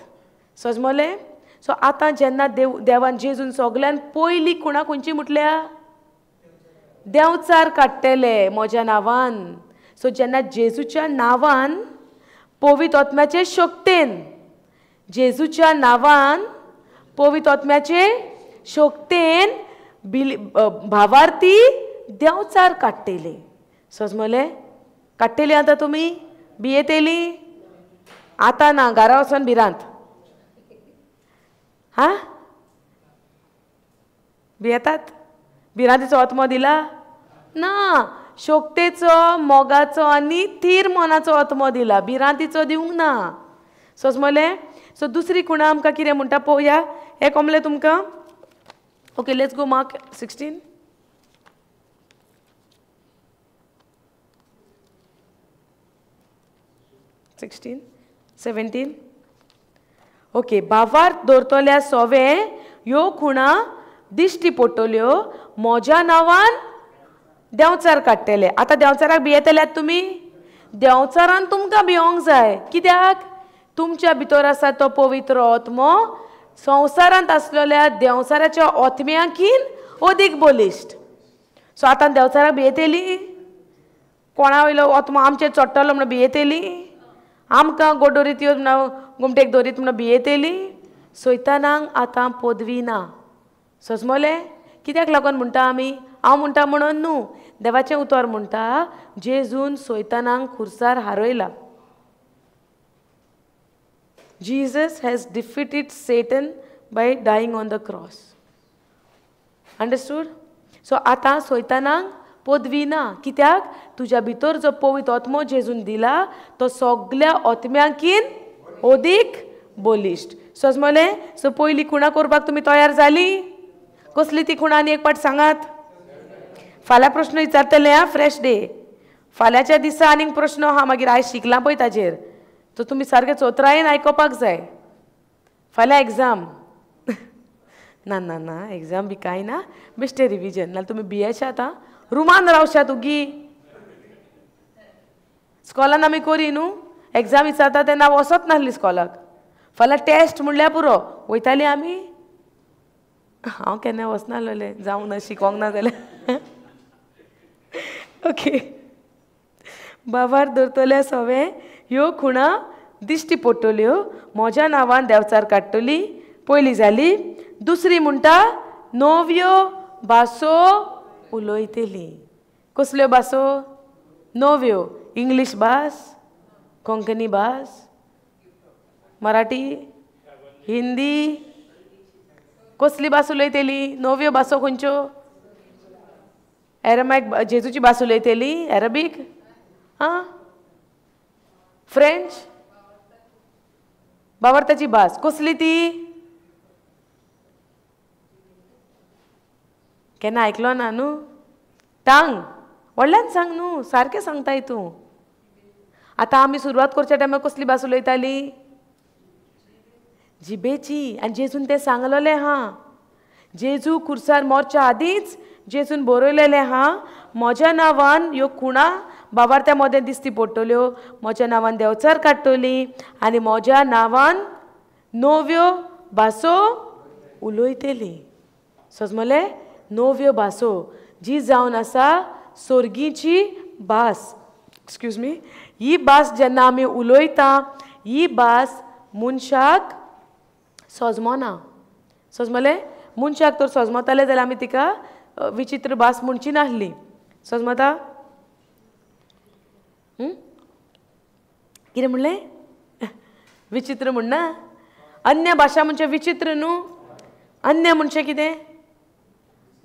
सजमलें? सो आतां जेन्ना देवान जेजून सगल्यान पयली खुणा खंयची म्हटल्या? देंवचार काडटले म्हज्या नांवान. सो जेन्ना जेजूच्या नांवान पवित्र आत्म्याचे शक्तेन, जेजूच्या नांवान पवित्र आत्म्याचे शक्तेन भावार्थी देंवचार काडटले. सजमले? काडटली आतां तुमी? भियेतली? आतां ना, घरा वचोन भिरांत. हां, भियेतात? भिरांतीचो आत्मो दिला ना, शक्तेचो, मोगाचो आनी थीर मनाचो आत्मो दिला, भिरांतीचो दिवंक ना. सजमले? सो दुसरी खुणा आमकां कितें म्हणटा पळोवया. हें कोमलें तुमकां? Okay, let's go Mark 16. 17. Okay, भावार्थ दवरतल्या सोवे ह्यो खुणा दिश्टी पडटल्यो, म्हज्या नांवान देंवचार काडटले. आतां देंवचाराक भियेतल्यात तुमी? देंवचारान तुमकां भियोंक जाय. कित्याक? तुमच्या भितर आसा तो पवित्र आत्मो संवसारांत आसलेल्या देंवचाराच्या आत्म्यांकीन अदीक बळिश्ट. सो आतां देंवचाराक भियेतली? कोणा वयलो आत्मो आमचेर चडटलो म्हणून भियेतली? आमकां गोडोरीत यो म्हणून गुमटेक दवरीत म्हणून भियेतली? सैतानाक आतां पदवी ना. सजमलें? कित्याक लागून म्हणटा आमी? हांव म्हणटा म्हणून न्हू, देवाचें उतर म्हणटा जेजून सैतानाक खुर्सार हारयला. Jesus has defeated Satan by dying on the cross. Understood? So आतां सैतानाक पदवी ना. कित्याक? तुज्या भितर जो पवित्र आत्मो जेजून दिला तो सगल्या आत्म्यांकीन अदीक बळिश्ट. सजमलें? सो पयली खुणा करपाक तुमी तयार जाली? कसली ती खुणा आनी एक पाट सांगात. फाल्यां प्रश्न विचारतले आं, फ्रेश डे. फाल्यांच्या दिसा आनीक प्रश्न आहा, मागीर आयज शिकलां पळय ताजेर, सो तुमी सारकें चोत्रायेन आयकुपाक जाय. फाल्यां एग्जाम. ना ना ना, एग्जाम बी कांय ना, बेश्टें रिविजन. नाल्यार तुमी भियेशात आं, रुमान रावशात उगी. स्कॉलान आमी करी न्हू, एग्जाम विचारता तेन्ना वचत नासली स्कॉलाक. फाल्यां टेस्ट म्हणल्यार पुरो, वयताली आमी. हांव केन्ना वचनासलें, जावं ना, शिकोंक ना जाल्यार. ओके, बाबार दवरतल्या सवे ह्यो खुणा दिश्टी पडटल्यो, म्हज्या नांवान देंवचार काडटली. पयली जाली. दुसरी म्हणटा नव्यो भासो उलयतली. कसल्यो भासो? नव्यो. इंग्लीश भास, कोंकणी भास, मराठी, हिंदी. कसली भास उलयतली? नव्यो भासो खंयच्यो? एरमायक, जेजूची भास उलयतली? अरेबीक, आं, फ्रेंच, बाबरताची भास कसली ती? केन्ना आयकलो ना न्हू? टांग. व्हडल्यान सांग न्हू, सारकें सांगताय तूं. आतां आमी सुरवात करच्या टायमार कसली भास उलयताली? जिबेची. आनी जेजून तें सांगलेलें हा, जेजू खुर्सार मोरच्या आदींच जेजून बरयलेलें हा, म्हज्या नांवान ह्यो खुणा बाबार्त्या मोदें दिसती पडटल्यो, म्हज्या नांवान देंवचार काडटली आनी म्हज्या नांवान नव्यो भासो उलयतली. सजमले? नव्यो भासो जी जावन आसा सोर्गीची भास. एक्सक्यूज मी, ही भास जेन्ना आमी उलयता ही भास मनशाक सजमना. सजमले? मनशाक तर सजमताले जाल्यार आमी तिका विचित्र भास म्हणची नासली. सजमता? कितें म्हणलें? विचित्र म्हणना? अन्य भाशा म्हणजे विचित्र न्हू. अन्य म्हणजे कितें?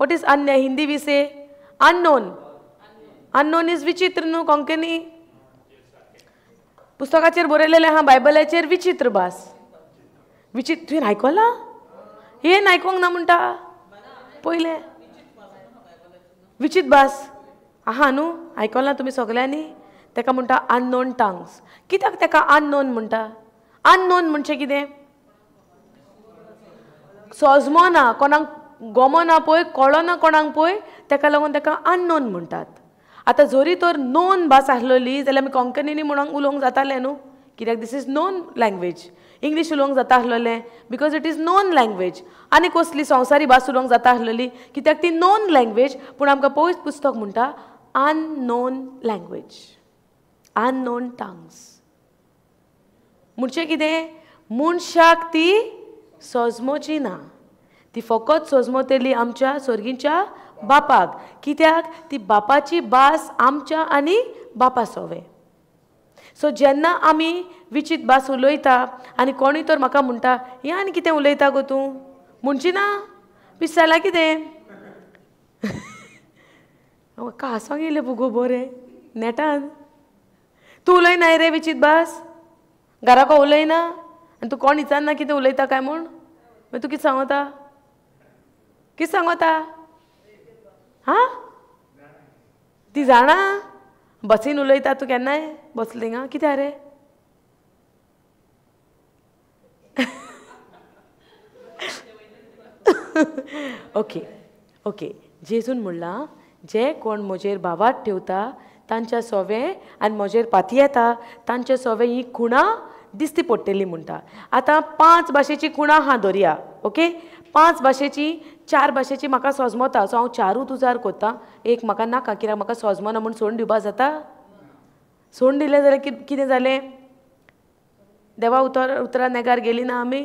What is अन्य? Hindi vice unknown. Unknown is विचित्र न्हू कोंकणी. पुस्तकाचेर बरयलेलें आहा बायबलाचेर विचित्र भास. विचित्र तुवें आयकलां? हें आयकोंक ना म्हणटा पयलें विचित्र भास आहा न्हू, आयकलां तुमी सगल्यांनी? तेका म्हणटा अननोन टंग्स. कित्याक तेका अननोन म्हणटा? अननोन म्हणजे कितें? सजमना, कोणाक गोमना पळय, कळना कोणाक पळय, तेका लागून तेका अननोन म्हणटात. आतां जरी तर नोन भास आसलेली जाल्यार आमी कोंकणीनी म्हणून उलोवंक जातालें न्हू, कित्याक this is known language. English उलोवंक जाता आसलेलें because it is known language. आनी कसली संवसारी भास उलोवंक जाता आसलेली कित्याक ती नोन लँग्वेज. पूण आमकां पयस पुस्तक म्हणटा अननोन लँग्वेज, अननोन टंग्स. म्हणजे कितें? मनशाक ती सजमोची ना, ती फकत सजमतली आमच्या सोर्गीच्या बापाक. कित्याक ती बापाची भास आमच्या आनी बापा सोवे. सो जेन्ना आमी विचित्र भास उलयता आनी कोणूय तर म्हाका म्हणटा हें आनी कितें उलयता गो तूं, म्हणची ना पिसायला कितें? म्हाका हांसोंक येयलें गो बरें नेटान. तूं उलयनाय रे विचित्र भास? घराको उलयना आनी तूं कोण विचारना कितें उलयता काय म्हूण? मागीर तूं कितें सांगता? कितें सांगता? हां, ती जाणा बसीन उलयता तूं केन्नाय बसली थिंगा कित्याक रे? ओके ओके, जेजून म्हणलां जे कोण म्हजेर भावार्थ ठेवता तांच्या सोवे आनी म्हजेर पातयेता तांच्या सोवे ही खुणां दिसती पडटली म्हणटा. आतां 5 भाशेची खुणां आहा दरया. ओके, 5 भाशेची, 4 भाशेची म्हाका सजमता, सो हांव 4 उजार कोत्ता, एक म्हाका नाका कित्याक म्हाका सजमना म्हूण सोडून दिवपा जाता? सोडून दिलें जाल्यार कितें जालें? देवा उतर उतरां नेगार गेली ना आमी?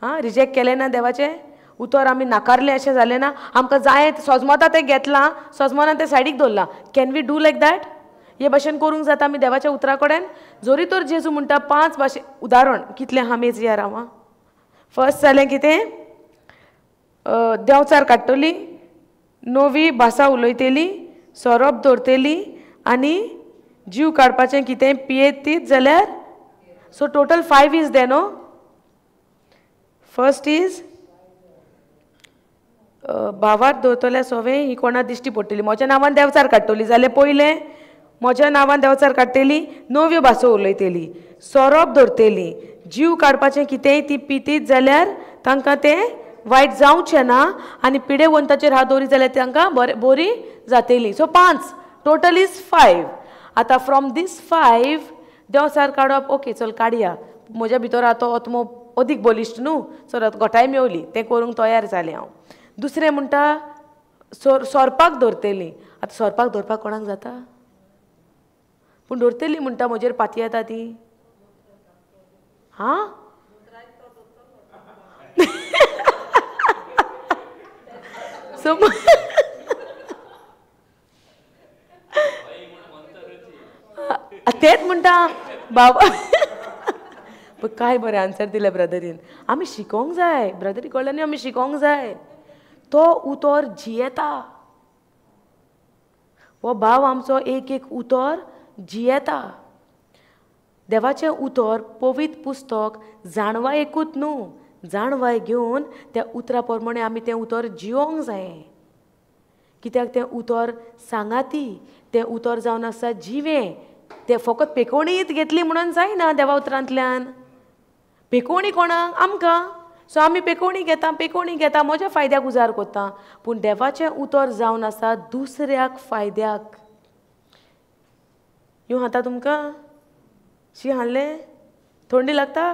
आं, रिजेक्ट केलें ना देवाचें उतर, आमी नाकारलें अशें जालें ना? आमकां जाय सजमता तें घेतलां, सजमना तें सायडीक दवरलां. Can we do like that? हे भाशेन करूंक जाता आमी देवाच्या उतरा कडेन? जरी तर जेजू म्हणटा 5 भाशे, उदाहरण कितलें आहा मेजयार हांव. फर्स्ट जालें कितें? देंवचार काडटली, नवी भाशा उलयतली, सोरोप दवरतली आनी जीव काडपाचें कितें पियेतीत जाल्यार. So total 5 is they no. First is भावार्थ दवरतल्या सोवे ही कोणा दिश्टी पडटली, म्हज्या नांवान देंवचार काडटली जाल्यार पयलें म्हज्या नांवान देंवचार काडटली, नव्यो भासो उलयतली, सोरोप धरतली, जीव काडपाचें कितेंय ती पितीत जाल्यार तांकां तें वायट जावचें ना आनी पिडेवंताचेर हात दवरीत जाल्यार तांकां बरें बरी जातली. So 5, total is 5. आतां फ्रॉम these 5 देंवचार काडप, ओके चल काडया, म्हज्या भितर आतां आत्मो अदीक बलिश्ट न्हू, चल आतां घटाय मेवली, तें करूंक तयार जालें हांव. दुसरें म्हणटा सोरपाक धरतली. आतां सोरपाक धरपाक कोणाक जाता? पूण धरतली म्हणटा म्हजेर पातयेता ती. हां, सो तेंच म्हणटा बाबा. काय बरें आन्सर दिलें ब्रदरीन. आमी शिकोंक जाय, ब्रदरी कडल्यान आमी शिकोंक जाय. तो उतर जियेता, हो भाव आमचो एक एक उतर जियेता. देवाचें उतर पवित्र पुस्तक जाणवाय एकूच न्हू, जाणवाय घेवन त्या उतरा प्रमाणे आमी तें उतर जियोंक जाय. कित्याक तें उतर सांगाती, तें उतर जावन आसा जिवें. तें फकत पेकोणीत घेतली म्हणून जायना देवा उतरांतल्यान. पेकोणी कोणाक? आमकां. सो आमी पेकोणी घेता, पेकोणी घेता, म्हज्या फायद्याक उजार करता. पूण देवाचें उतर जावन आसा दुसऱ्याक फायद्याक. यो हाता तुमकां शी हाडलें, थंडी लागता,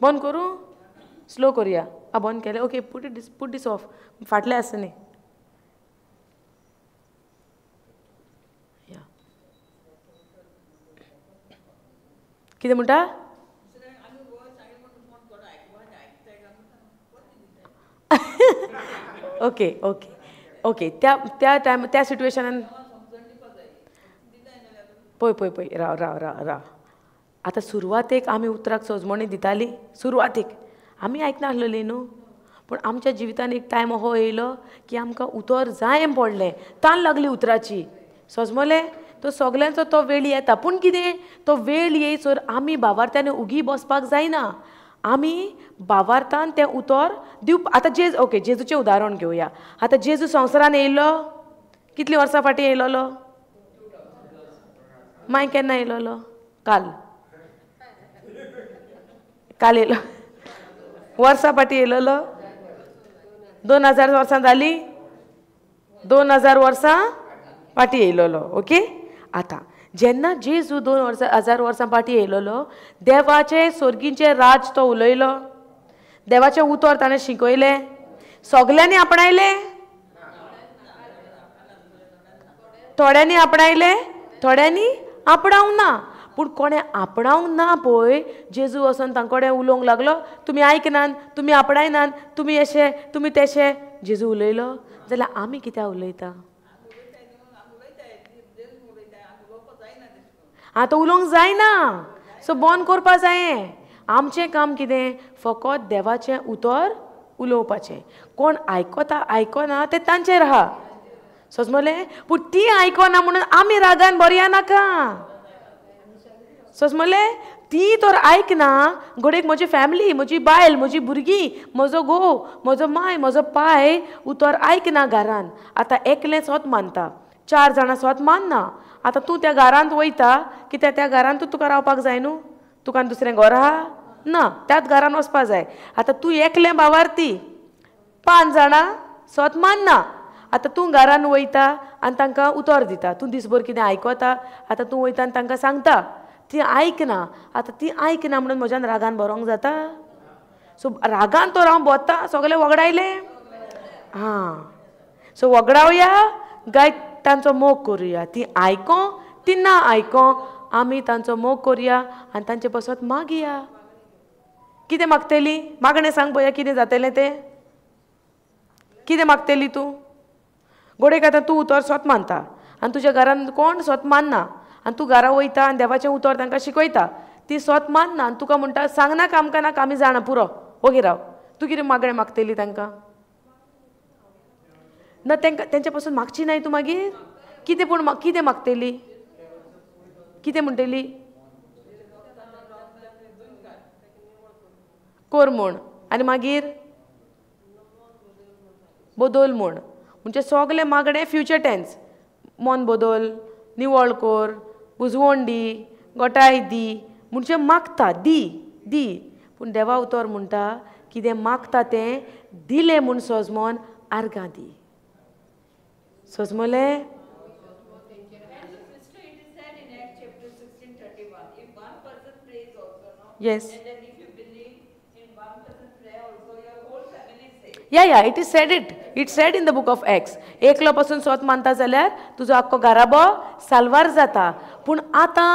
बंद करूं, स्लो करुया. आ बंद केलें, okay, put it put this off, फाटलें आसा न्ही. कितें म्हणटा? ओके ओके ओके, त्या त्या टायम त्या सिट्युएशनान पळय पळय पळय, राव राव राव राव. आतां सुरवातेक आमी उतराक सजमणी दिताली, सुरवातेक आमी आयकनासलेली न्हू. पूण आमच्या जिवितान एक टायम असो येयलो की आमकां उतर जाय पडलें, तान लागली उतराची. सजमलें? तो सगल्यांचो तो वेळ येता. पूण कितें, तो वेळ येयसर आमी भावार्थ्यान उगी बसपाक जायना. आमी भावार्थान तें उतर दिवप. आतां जेजू, ओके, जेजूचें उदाहरण घेवया. आतां जेजू संवसारान येयलो, कितलीं वर्सां फाटीं येयलोलो? मागीर केन्ना येयलोलो? काल काल येयलो, वर्सां फाटीं येयलोलो. 2000 वर्सां जालीं, 2000 वर्सां फाटीं येयलोलो. ओके, आतां जेन्ना जेजू 2000 वर्सां फाटीं येयलोलो, देवाचें सोर्गीचें राज तो उलयलो, देवाचें उतर ताणें शिकयलें, सगल्यांनी आपणायलें, थोड्यांनी आपणायलें, थोड्यांनी आपणावंक ना. पूण कोणें आपणावंक ना पळय, जेजू वचोन तांचे कडेन उलोवंक लागलो, तुमी आयकनात, तुमी आपणायनात, तुमी अशें, तुमी तेशें. जेजू उलयलो जाल्यार आमी कित्याक उलयता? आतां उलोवंक जायना, सो बंद करपा जायें. आमचें काम कितें? फकत देवाचें उतर उलोवपाचें. कोण आयकता आयकना तें तांचेर आहा, समजलें? पूण ती आयकना म्हणून आमी रागान बरया नाका, समजलें? ती तर आयकना, घडयेक म्हजी फॅमिली, म्हजी बायल, म्हजी भुरगीं, म्हजो घोव, म्हजो माय, म्हजो पाय उतर आयकना घरान. आतां एकलें सोत मानता, 4 जाणां सोत मानना. आतां तूं त्या घरांत वयता कित्याक त्या घरांतूच तुका रावपाक जाय न्हू, तुका आनी दुसरें घर आहा ना, त्याच घरान वचपा जाय. आतां तूं एकलें भावार्थी, 5 जाणां सोत मानना. आतां तूं घरान वयता आनी तांकां उतर दिता, तूं दिसभर कितें आयकता, आतां तूं वयता आनी तांकां सांगता, ती आयकना. आतां ती आयकना म्हणून म्हज्यान रागान बरोवंक जाता? सो रागान तर हांव बोत्ता, सगळें वगडायलें. हां, सो वगडावया गाय तांचो मोग करुया. ती आयको ती ना आयको, आमी तांचो मोग करुया आनी तांचे पासत मागया. कितें मागतली? मागणें सांग पळोवया कितें जातलें तें. कितें मागतली तूं? घडयेक आतां तूं उतर सोत मानता आनी तुज्या घरान कोण सोत मानना, आनी तूं घरा वयता आनी देवाचें उतर तांकां शिकयता, ती सोत मानना आनी तुका म्हणटा सांगनाका आमकां नाका, आमी जाणा, पुरो, ओगी राव. तूं कितें मागणें मागतली तांकां? ना, तांकां तेंच्या पासून मागची नाय तूं मागीर. कितें पूण कितें मागतली? कितें म्हणटली? कोर म्हूण, आनी मागीर बदल म्हूण. म्हणजे सगळें मागणें फ्युचर टेन्स. मन बदल, निवळ कोर, बुजवण दी, गोटाय दी, म्हणजे मागता दी दी. पूण देवा उतर म्हणटा कितें मागता तें दिलें म्हूण सजमोन आर्गां दी. सजमलें? Yes. Yeah yeah, it is said, it it said in the book of Acts. एकलो पासून सोत मानता जाल्यार तुजो आख्खो घराबो साल्वार जाता. पूण आतां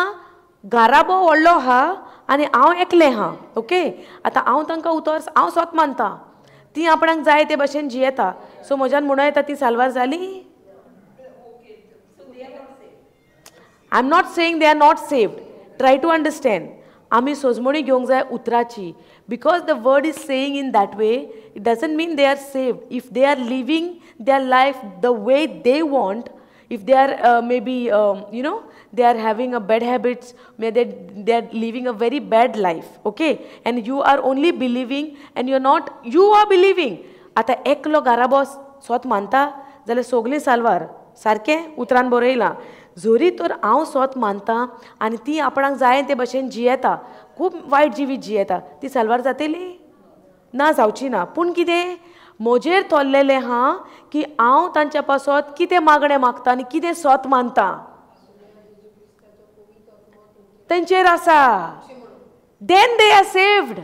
घराबो व्हडलो आहा आनी हांव एकलें आहा. ओके, आतां हांव तांकां उतर, हांव सोत मानता, ती आपणाक जाय ते भशेन जियेता. सो म्हज्यान म्हणूं येता ती साल्वार जाली? I am not saying they are not saved. Try to understand. आमी सोजमणी घेवंक जाय उतराची. Because the word is saying in that way, it doesn't mean they are saved. If they are living their life the way they want, if they are maybe you know, they are having a bad habits, may they are living a very bad life, okay, and you are only believing and you are not, you are believing. आतां एकलो घराबो सोत मानता जाल्यार सोगलीं साल्वार. सारकें उतरान बरयलां. जरी तर हांव सोत मानता आनी ती आपणाक जाय ते भशेन जियेता, खूब वायट जिवीत जियेता, ती साल्वार जातली ना? जावची ना. पूण कितें म्हजेर थोरलेलें आहा की हांव तांच्या पासत कितें मागणें मागता आनी कितें सोत मानता तेंचेर आसा. Then they are saved.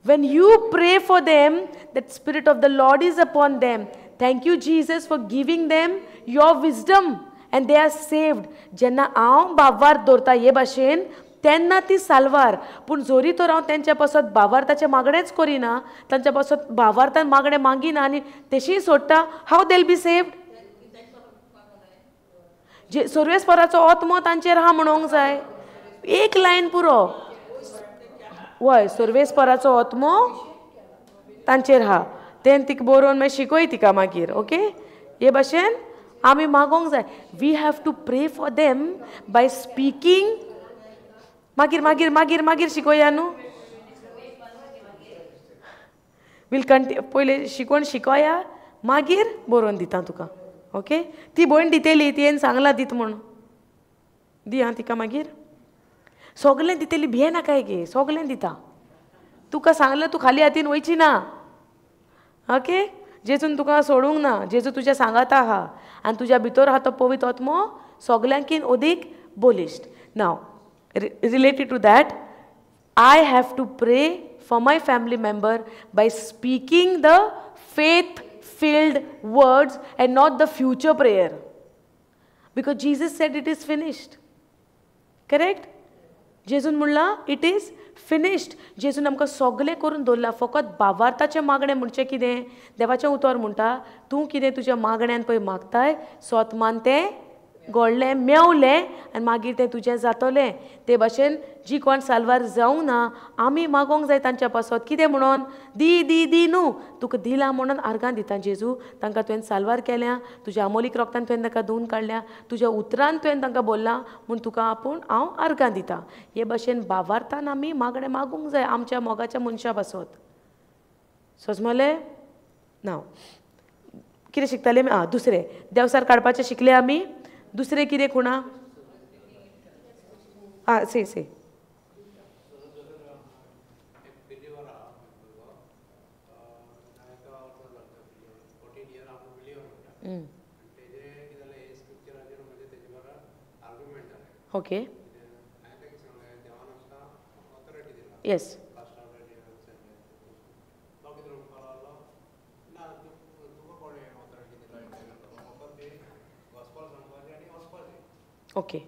When you pray for them, that Spirit of the Lord is upon them. Thank you, Jesus, for giving them your wisdom and they are saved. जेन्ना हांव भावार्थ दवरता हे भाशेन तेन्ना ती साल्वार. पूण जोरी तर हांव तेंच्या पासत भावार्थाचें मागणेंच करिना, तांच्या पासत भावार्थान मागणें मागिना आनी तेशीं सोडटा, how they will be saved? जे सर्वेस्पराचो आत्मो तांचेर आहा म्हणोंक जाय. एक लायन पुरो. वय, सर्वेस्पराचो आत्मो तांचेर आहा. तें तिका बरोवन मागीर शिकय तिका मागीर. ओके, हे भाशेन आमी मागोंक जाय. We have to pray for them by speaking. मागीर मागीर मागीर मागीर शिकोया न्हू. Will continue. पयलें शिकोवन शिकोया, मागीर बरोवन दिता तुका. ओके, ती भयण दितली, तियेन सांगलां दीत म्हूण. दी आं तिका मागीर. सगलें दितली, भिये नाकाय गे, सगलें दिता तुका. सांगलें तूं खाली हातीन वयची ना. ओके, जेजून तुका सोडूंक ना, जेजू तुज्या सांगाता आहा आनी तुज्या भितर आहा तो पवित्र आत्मो सगल्यांकीन अदीक बलिश्ट. Now related to that, I have to pray for my family member by speaking the faith filled words and not the future prayer, because Jesus said it is finished. Correct? जेजून म्हणलां it is finished. जेजून आमकां सगलें करून दवरलां. फकत भावार्थाचें मागणें म्हणचें कितें? देवाचें उतर म्हणटा तूं कितें तुज्या मागण्यान पळय मागताय, सोत मान तें घडलें, मेवलें आनी मागीर तें तुजें जातलें. ते भाशेन जी कोण साल्वार जावंक ना, आमी मागोंक जाय तांच्या पासत. कितें म्हणून? दी दी दी न्हू, तुका दिलां म्हणून आर्गां दिता जेजू. तांकां तुवें साल्वार केल्या, तुज्या अमोलीक रोगतान तुवें तांकां धुवन काडल्या, तुज्या उतरान तुवें तांकां बोल्लां म्हूण तुका आपूण हांव आर्गां दिता. हे भाशेन भावार्थान आमी मागणें मागूंक जाय आमच्या मोगाच्या मनशा पासत. सजमलें? ना कितें शिकताले आमी? आं, दुसरें देवसार काडपाचें शिकले आमी. दुसरें कितें खुणा? आं, से से okay, yes, okay.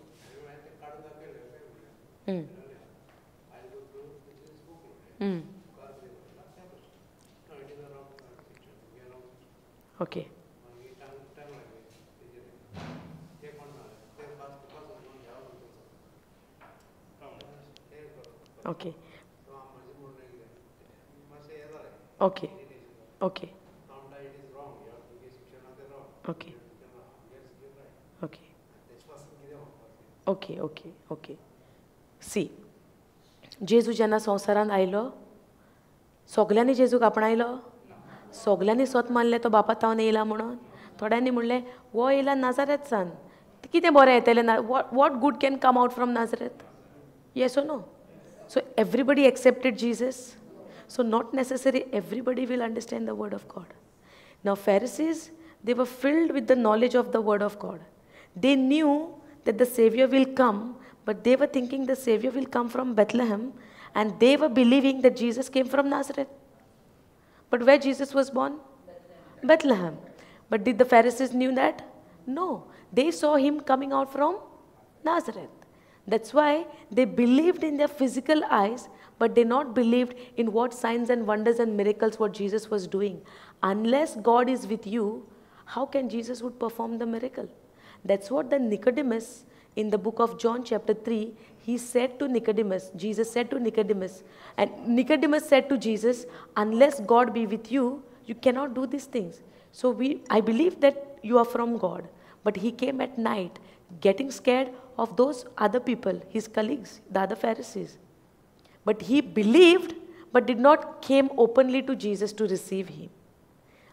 Okay. Okay. Okay. Okay. Okay. Okay. Okay, okay, okay. See, जेजू जेन्ना संवसारांत आयलो, सगल्यांनी जेजूक आपणायलो? सगल्यांनी सोत मानलें तो बापा तावन येयला म्हणून? थोड्यांनी म्हणलें हो येयला नाजारेतसान, कितें बरें येतलें ना? What good can come out from Nazareth? Yes or no? So everybody accepted Jesus. So not necessary everybody will understand the word of God. Now Pharisees, they were filled with the knowledge of the word of God. They knew that the Savior will come, but they were thinking the Savior will come from Bethlehem, and they were believing that Jesus came from Nazareth. But where Jesus was born? Bethlehem. Bethlehem. But did the Pharisees knew that? No. They saw him coming out from Nazareth. That's why they believed in their physical eyes, but they not believed in what signs and wonders and miracles what Jesus was doing. Unless God is with you, how can Jesus would perform the miracle? That's what the Nicodemus in the book of John chapter 3, he said to Nicodemus, Jesus said to Nicodemus, and Nicodemus said to Jesus, unless God be with you, you cannot do these things. So I believe that you are from God. But he came at night, getting scared of those other people, his colleagues, the other Pharisees. But he believed, but did not came openly to Jesus to receive him.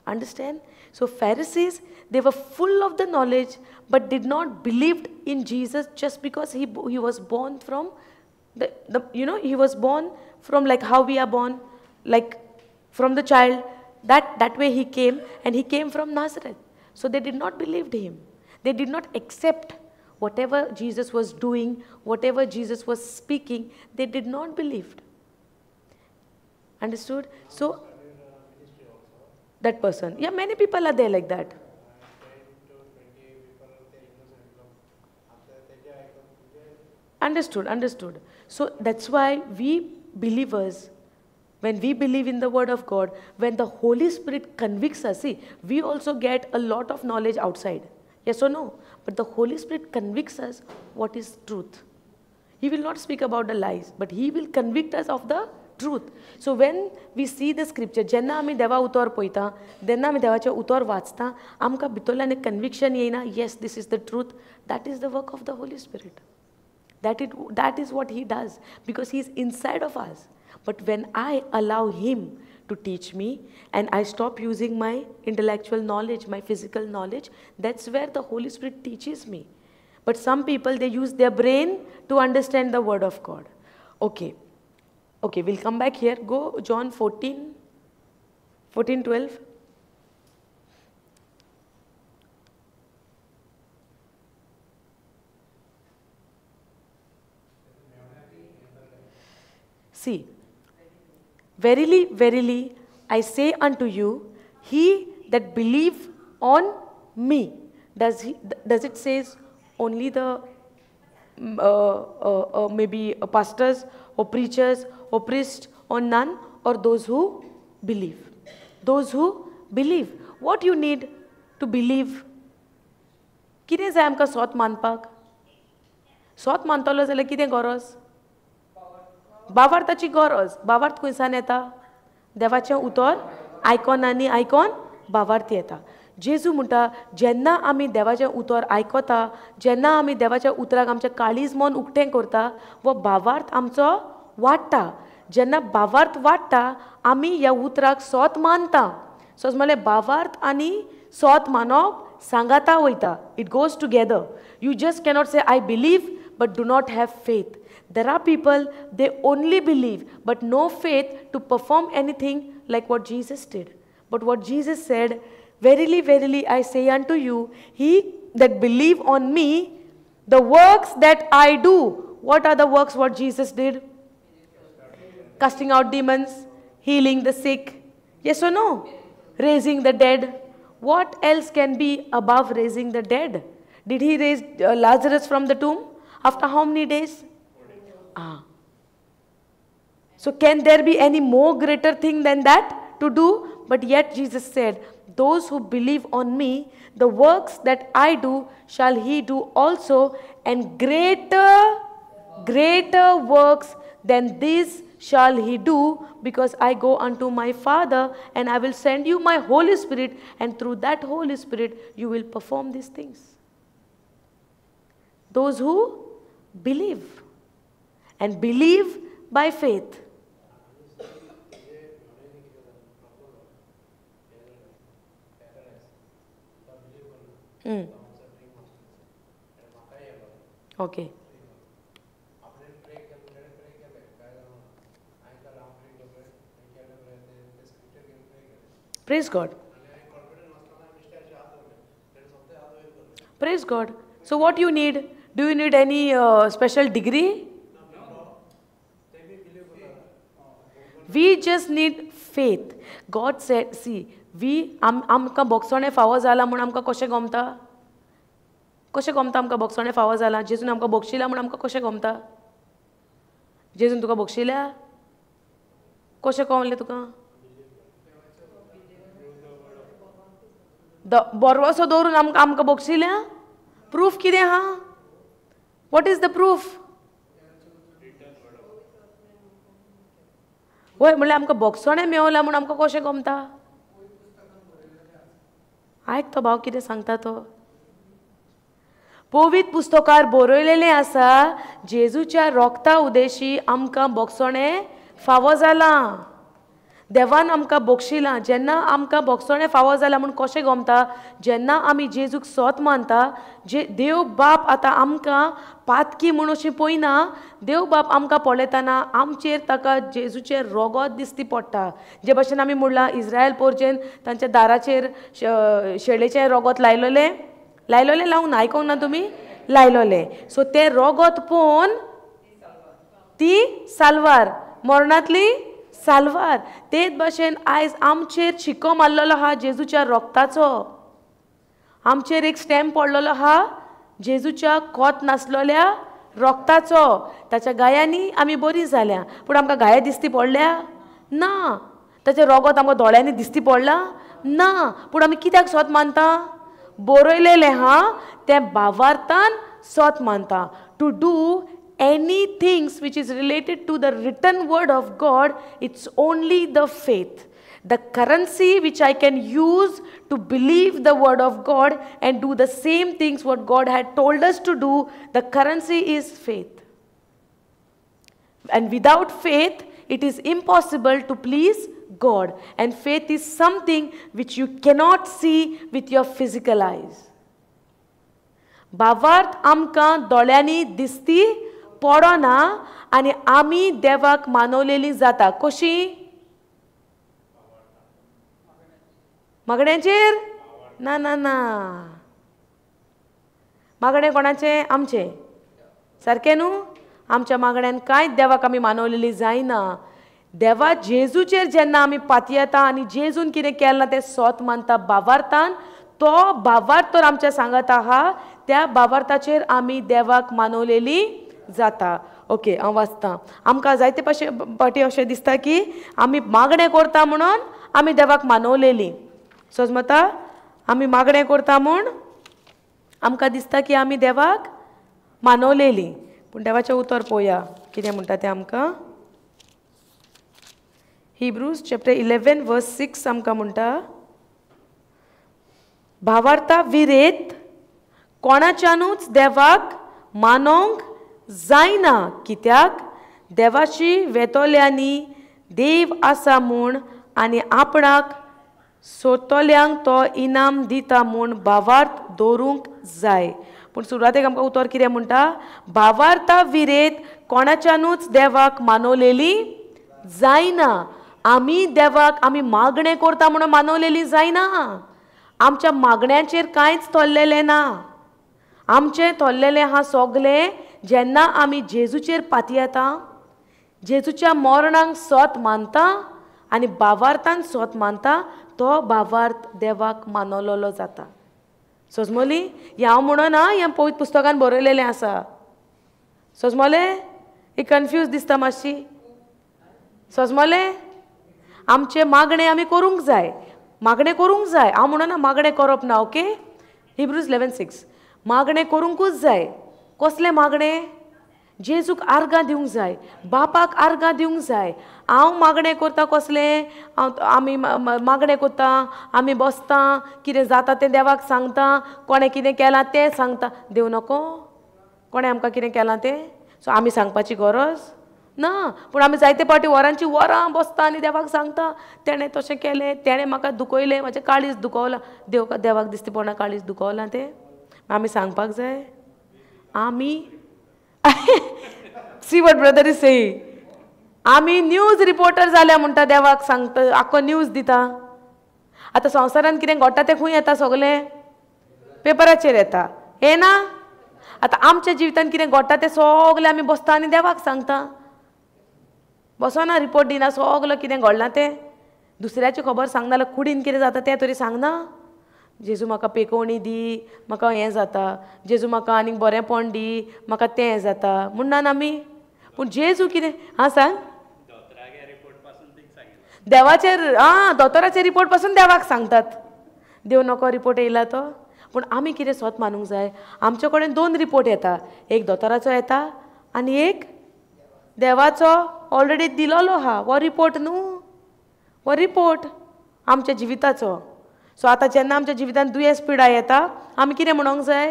Understand? So Pharisees, they were full of the knowledge but did not believe in Jesus just because he was born from the you know, he was born from like how we are born, like from the child. That way he came, and he came from Nazareth. So they did not believe him. They did not accept whatever Jesus was doing, whatever Jesus was speaking, they did not believe. Understood? So that person. Yeah, many people are there like that. Understood, understood. So that's why we believers, when we believe in the word of God, when the Holy Spirit convicts us, see, we also get a lot of knowledge outside. Yes or no? But the Holy Spirit convicts us what is truth. He will not speak about the lies, but He will convict us of the truth. So when we see the scripture, जेन्ना आमी देवा उतर पळयता, जेन्ना आमी देवाचें उतर वाचता, आमकां भितरल्यान एक कन्विक्शन येयना, yes, this is the truth. That is the work of the Holy Spirit. That is what He does, because He is inside of us. But when I allow Him to teach me and I stop using my intellectual knowledge, my physical knowledge, that's where the Holy Spirit teaches me. But some people, they use their brain to understand the word of God. Okay. Okay, we'll come back here. Go John 14:12. See, verily, verily, I say unto you, he that believe on me. Does it say only the maybe pastors or preachers or priests or none, or those who believe? Those who believe. What you need to believe? कितें जाय आमकां सोत मानपाक? सोत मानतलो जाल्यार कितें गरज? बावार्थाची गरज. बावार्थ खंयसान येता? देवाचें उतर आयकोन आनी आयकोन बावार्थ येता. जेजू म्हणटा, जेन्ना आमी देवाचें उतर आयकता, जेन्ना आमी देवाच्या उतराक आमचें काळीज मन उक्तें करता, वो बावार्थ आमचो वाडटा. जेन्ना बावार्थ वाडटा, आमी ह्या उतराक सोत मानता. सो म्हणल्यार बावार्थ आनी सोत मानप सांगाता वयता. It goes together. You just cannot say I believe but do not have faith. There are people, they only believe but no faith to perform anything like what Jesus did. But what Jesus said, verily, verily, I say unto you, he that believe on me, the works that I do. What are the works what Jesus did? Casting out demons, healing the sick. Yes or no? Raising the dead. What else can be above raising the dead? Did he raise Lazarus from the tomb? After how many days? Ah. So can there be any more greater thing than that to do? But yet Jesus said, those who believe on me, the works that I do shall he do also, and greater, greater works than these shall he do, because I go unto my Father, and I will send you my Holy Spirit, and through that Holy Spirit you will perform these things. Those who believe, and believe by faith. Mm. Okay. Praise God. Praise God. So what you need? Do you need any special degree? No. We just need faith. God said, see, we आमकां बोगसणें फावो जालां म्हूण आमकां कशें गमता? कशें गमता आमकां बोगसणें फावो जालां? जेजून आमकां बक्षिला म्हूण आमकां कशें गमता? जेजून तुका बक्षिल्या? कशें कळलें तुका? बरवसो दवरून आमकां आमकां बक्षिल्या? प्रूफ कितें आहा? What is the proof? वय म्हणल्यार आमकां बोगसणें मेवलां म्हूण आमकां कशें गमता? आयक तो भाव कितें सांगता तो. पवित्र पुस्तकार बरयलेलें आसा, जेजूच्या रोगता उदेशी आमकां बोगसणें फावो जालां. देवान आमकां बक्षिलां. जेन्ना आमकां बोगसणें फावो जालां म्हूण कशें गमता? जेन्ना आमी जेजूक सोत मानता, जे देव बाप आतां आमकां पातकी म्हूण अशी पळयना, देव बाप आमकां पळयतना आमचेर ताका जेजूचें रोगोत दिसती पडटा. जे भशेन आमी म्हणलां इस्रायल पोरजेन तांच्या दाराचेर शेळेचें रोगोत लायलोलें, लायलोलें लावंक ना, आयकोंक ना तुमी, लायलोलें. सो तें रोगोत पळोवन ती साल्वार, मरणांतली साल्वार. तेच भशेन आयज आमचेर शिक्को मारलेलो आहा जेजूच्या रोगताचो, आमचेर एक स्टॅम्प पडलेलो आहा जेजूच्या कोत नासलेल्या रोगताचो. ताच्या गायांनी आमी बरी जाल्या, पूण आमकां गाया दिसती पडल्या ना, ताचें रोगोत आमकां दोळ्यांनी दिसती पडलां ना, पूण आमी कित्याक सोत मानता? बरयलेलें आहा तें भावार्थान सोत मानता. To do any things which is related to the written word of God, it's only the faith. The currency which I can use to believe the word of God and do the same things what God had told us to do, the currency is faith. And without faith, it is impossible to please God. And faith is something which you cannot see with your physical eyes. भावार्थ आमकां दोळ्यांनी दिसती पडना आनी आमी देवाक मानवलेली जाता. कशी? मागण्यांचेर? ना ना ना, मागणें कोणाचें? आमचें. सारकें न्हू? आमच्या मागण्यान कांयच देवाक आमी मानवलेली जायना. देवा जेजूचेर जेन्ना आमी पातयेता आनी जेजून कितें केलां तें सोत मानता भावार्थान, तो भावार्थ तर आमच्या सांगात आहा, त्या भावार्थाचेर आमी देवाक मानवलेली जाता. ओके, हांव वाचतां. आमकां जायते पाटी अशें दिसता की आमी मागणें करता म्हणून आमी देवाक मानवलेली. सजमता? आमी मागणें करता म्हूण आमकां दिसता की आमी देवाक मानवलेली, पूण देवाचें उतर पळोवया कितें म्हणटा तें आमकां. हिब्रूज चॅप्टर 11 वर्स 6 आमकां म्हणटा, भावार्था विरेत कोणाच्यानूच देवाक मानोवंक जायना, कित्याक देवाची वेतोल्यांनी देव आसा म्हूण आनी आपणाक सोदतल्यांक तो इनाम दिता म्हूण भावार्थ दवरूंक जाय. पूण सुरवातेक आमकां उतर कितें म्हणटा? भावार्था विरेत कोणाच्यानूच देवाक मानवलेली जायना. आमी देवाक आमी मागणें करता म्हणून मानवलेली जायना. आमच्या मागण्यांचेर कांयच थोरलेलें ना. आमचें थोरलेलें आहा सगलें जेन्ना आमी जेजूचेर पातयेता, जेजूच्या मरणाक सोत मानता आनी भावार्थान सोत मानता, तो भावार्थ देवाक मानवलेलो जाता. सजमोली? हें हांव म्हणना, हें पवित्र पुस्तकान बरयलेलें आसा. सजमोलें? ही कन्फ्यूज दिसता मातशी. सजमोलें? आमचें मागणें आमी करूंक जाय, मागणें करूंक जाय. हांव म्हणना मागणें करप ना. ओके, हिब्रूज 11:6 मागणें करूंकूच जाय. कसलें मागणें? जेजूक आर्गां दिवंक जाय, बापाक आर्गां दिवंक जाय. हांव मागणें करता कसलें? आमी मागणें करता, आमी बसता, कितें जाता तें देवाक सांगता, कोणें कितें केलां तें सांगता. देव नको कोणें आमकां कितें केलां तें, सो आमी सांगपाची गरज ना. पूण आमी जायते फावटी वरांची वरां बसता आनी देवाक सांगता, तेणें तशें केलें, तेणें म्हाका दुखयलें, म्हाजें काळीज दुखवलां. देव देवाक दिसती पडना काळीज दुखवलां तें आमी सांगपाक जाय. आमी see what brother is saying, आमी न्यूज रिपोर्टर जाल्या म्हणटा, देवाक सांगता, आख्खो न्यूज दिता. आतां संवसारांत कितें घडटा तें खंय येता? सगलें पेपराचेर येता, येना? आतां आमच्या जिवितांत कितें घडटा तें सगलें आमी बसता आनी देवाक सांगता. बसना, रिपोर्ट दिना, सगलो कितें घडलां तें. दुसऱ्याची खबर सांगना जाल्यार कुडीन कितें जाता तें तरी सांगना. जेजू म्हाका पेकोवणी दी, म्हाका हें जाता, जेजू म्हाका आनीक बरेंपण दी, म्हाका तें जाता म्हणना आमी. पूण जेजू कितें आं सांग, देवाचेर आं दोतोराचे रिपोर्ट पासून देवाक सांगतात. देव नको रिपोर्ट येयला तो. पूण आमी कितें सोत मानूंक जाय? आमचे कडेन दोन रिपोर्ट येता, एक दोतोराचो येता आनी एक देवाचो ऑलरेडी दिलोलो आहा. हो रिपोर्ट न्हू, हो रिपोर्ट आमच्या जिविताचो. सो आतां जेन्ना आमच्या जिवितांत दुयेंस पिडा येता, आमी कितें म्हणोंक जाय?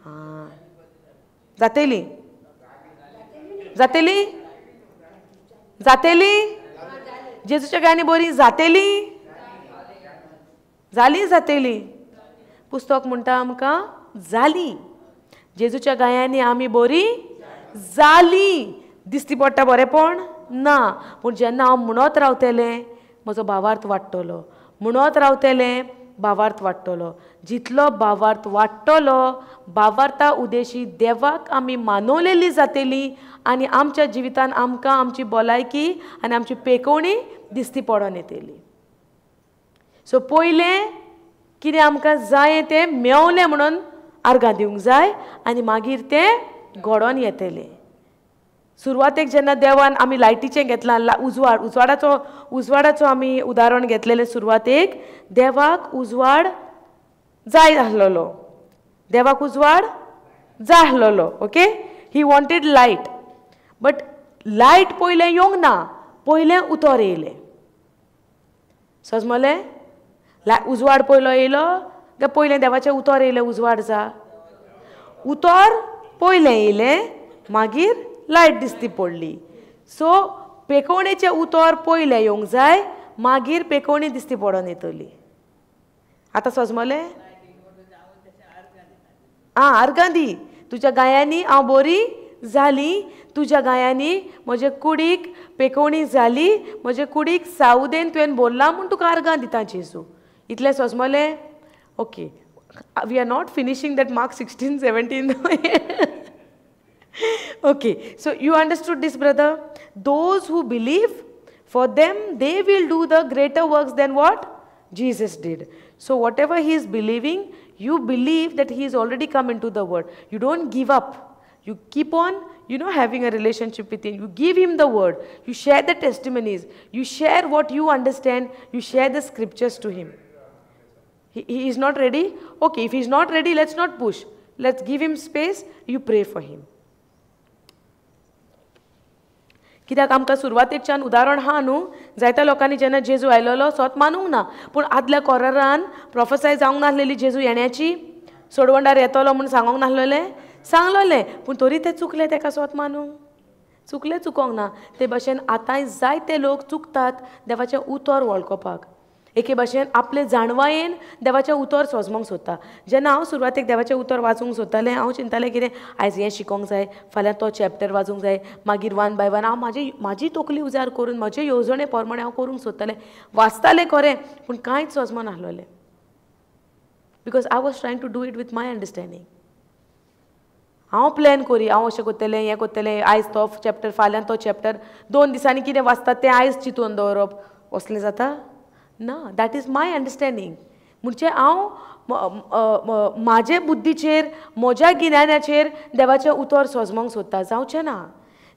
आं, जातेली जातेली. जातेली? जेजूच्या गायांनी बरी जातेली? जाली जातेली. पुस्तक म्हणटा आमकां जाली. जेजूच्या गायांनी आमी बरी जाली. दिसती पडटा बरेंपण ना, पूण जेन्ना हांव म्हणत रावतलें म्हजो भावार्थ वाडटलो, म्हणत रावतलें भावार्थ वाडटलो. जितलो भावार्थ वाडटलो भावार्था उदेशी देवाक आमी मानवलेली जातली आनी आमच्या जिवितान आमकां आमची भलायकी आनी आमची पेकोवणी दिसती पडोन येतली. सो पयलें कितें आमकां जाय तें मेवलें म्हणून आर्गां दिवंक जाय आनी मागीर तें घडोवन येतलें. सुरवातेक जेन्ना देवान आमी लायटीचें घेतलां, उजवाड, उजवाडाचो उजवाडाचो आमी उदाहरण घेतलेलें. सुरवातेक देवाक उजवाड जाय आसलेलो, देवाक उजवाड जाय आसलेलो. Okay, he wanted light, but light पयलें येवंक ना, पयलें उतर येयलें. समजलें? उजवाड पयलो येयलो काय पयलें देवाचें उतर येयलें? उजवाड जा, उतर पयलें येयलें, मागीर लायट दिसती पडली. सो पेकोवणेचें उतर पयलें येवंक जाय, मागीर पेकोवणी दिसती पडोन येतली. आतां समजलें? आं, आर्गां दी. तुज्या गायांनी हांव बरी जाली, तुज्या गायांनी म्हजे कुडीक पेकोवणी जाली, म्हजे कुडीक सावदेन तुवें बोल्ला म्हूण तुका आर्गां दिता जेजू. इतलें समजलें? Okay, we are not finishing that Mark 16, 17. Okay, so you understood this, brother? Those who believe, for them they will do the greater works than what Jesus did. So whatever he is believing, you believe that he is already come into the word. You don't give up. You keep on, you know, having a relationship with him. You give him the word. You share the testimonies. You share what you understand. You share the scriptures to him. He is not ready? Okay, if he is not ready, let's not push. Let's give him space. You pray for him. कित्याक आमकां सुरवातेकच्यान उदाहरण आहा न्हू, जायत्या लोकांनी जेन्ना जेजू आयलेलो सोत मानूंक ना, पूण आदल्या कोरारान प्रोफेसाय जावंक नासलेली जेजू येण्याची, सोडवंडार येतलो म्हूण सांगोंक नासलेलें, सांगलोलें, पूण तरी ते चुकले तेका सोत मानूंक, चुकले चुकोंक ना. ते भाशेन आतांय जायते लोक चुकतात देवाचें उतर वळखोपाक. एके भाशेन आपले जाणवायेन देवाचें उतर सोजमोंक सोदता. जेन्ना हांव सुरवातेक देवाचें उतर वाचूंक सोदतालें, हांव चिंतालें कितें आयज हें शिकोंक जाय, फाल्यां तो चॅप्टर वाचूंक जाय, मागीर वन बाय वन हांव म्हाजी तकली उजार करून म्हजे येवजणे प्रमाणे हांव करूंक सोदतालें. वाचतालें खरें, पूण कांयच सोजमो नासलेलें, because I was trying to do it with my understanding. हांव प्लॅन करी, हांव अशें करतलें, हें करतलें, आयज तो चॅप्टर, फाल्यां तो चॅप्टर, 2 दिसांनी कितें वाचता तें आयज चिंतून दवरप, असलें जाता ना. That is my understanding. म्हणजे हांव म्हाजे बुद्धीचेर, म्हज्या गिन्यानाचेर देवाचें उतर सोजमोंक सोदता, जावचें ना.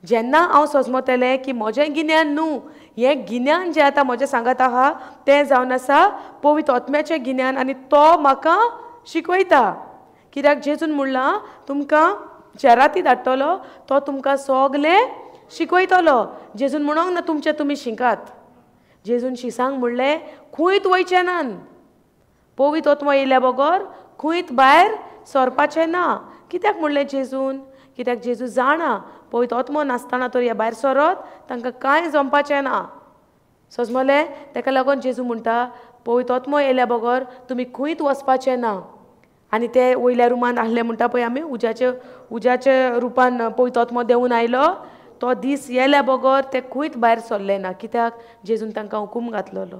जेन्ना हांव सोजमतलें की म्हजें गिन्यान न्हू, हें गिन्यान जें आतां म्हजें सांगत आहा तें जावन आसा पवित्र आत्म्याचें गिन्यान, आनी तो म्हाका शिकयता. कित्याक जेजून म्हणलां तुमकां चेराती धाडटलो, तो तुमकां सगलें शिकयतलो. जेजून म्हणोंक ना तुमचें तुमी शिकात. जेजून शिसांक म्हणलें खंयत वयचें नान, पवित्र आत्मो येयल्या बगर खंयत भायर सरपाचें ना. कित्याक म्हणलें जेजून? कित्याक जेजू जाणा पवित्र आत्मो नासतना तर हे भायर सरत तांकां कांय जमपाचें ना. समजलें? ताका लागून जेजू म्हणटा पवित्र आत्मो येयल्या बगर तुमी खंयत वचपाचें ना. आनी ते वयल्या रुमान आसले म्हणटा पळय आमी, उज्याचे उज्याच्या रुपान पवित्र आत्मो देंवून आयलो, तो दीस येयल्या बगर ते खंयत भायर सरले ना. कित्याक जेजून तांकां हुकूम घातलेलो.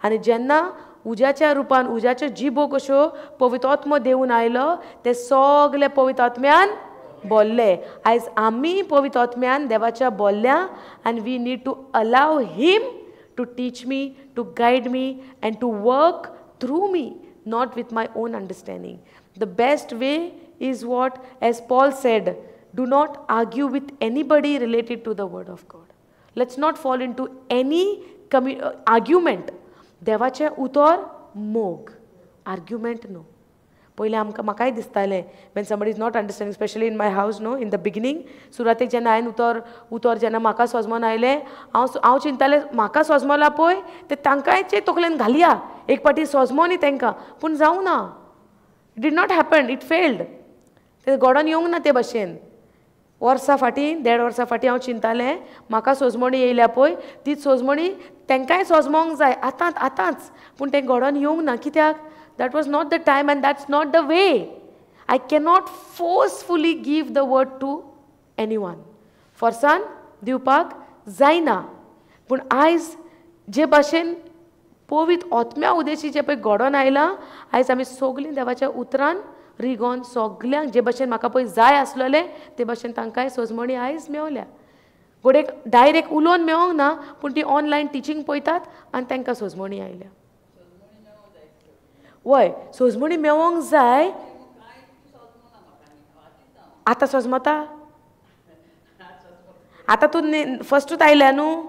आनी जेन्ना उज्याच्या रुपान उज्याच्यो जिबो कश्यो पवित्र आत्मो देंवून आयलो, ते सगले पवित्र आत्म्यान बोल्ले. आयज आमी पवित्र आत्म्यान देवाच्या बोल्ल्या, आनी we need to allow him to teach me, to guide me and to work through me, not with my own understanding. The best way is what, as Paul said, do not argue with anybody related to the word of God. Let's not fall into any argument. देवाचें उतर मोग, argument न्हू. पयलें आमकां म्हाकाय दिसतालें when somebody is not understanding, specially in my house न्हू, in the beginning सुरवातेक जेन्ना हांवें उतर उतर जेन्ना म्हाका सोजमोन आयलें, हांव चिंतालें म्हाका सोजमोला पळय तें तांकांय तकलेन घालया, एक पाटी सोजमो न्ही तांकां, पूण जावं ना. It did not happen, it failed. तें घडोन येवंक ना ते भाशेन. वर्सां फाटीं, 1.5 वर्सां फाटीं हांव चिंतालें म्हाका सोजमणी येयल्या पळय तीच सोजमणी तांकांय सोजमोंक जाय आतांच आतांच, पूण तें घडोवन येवंक ना. कित्याक? That was not the time and that's not the way. I cannot forcefully give the word to anyone. फोर्सान दिवपाक जायना. पूण आयज जे भाशेन पवित्र आत्म्या उदेशी जें पळय घडोवन आयलां, आयज आमी सगलीं देवाच्या उतरान रिगोन सगल्यांक जे भाशेन म्हाका पळय जाय आसलेलें ते भाशेन तांकांय सोजमणी आयज मेवल्या. घडयेक डायरेक्ट उलोवन मेवोंक ना, पूण ती ऑनलायन टिचींग पळयतात आनी तांकां सोजमणी आयल्या. वय, सोजमणी मेवोंक जाय. आतां सोजमता, आतां तूं फस्टूच आयल्या न्हू,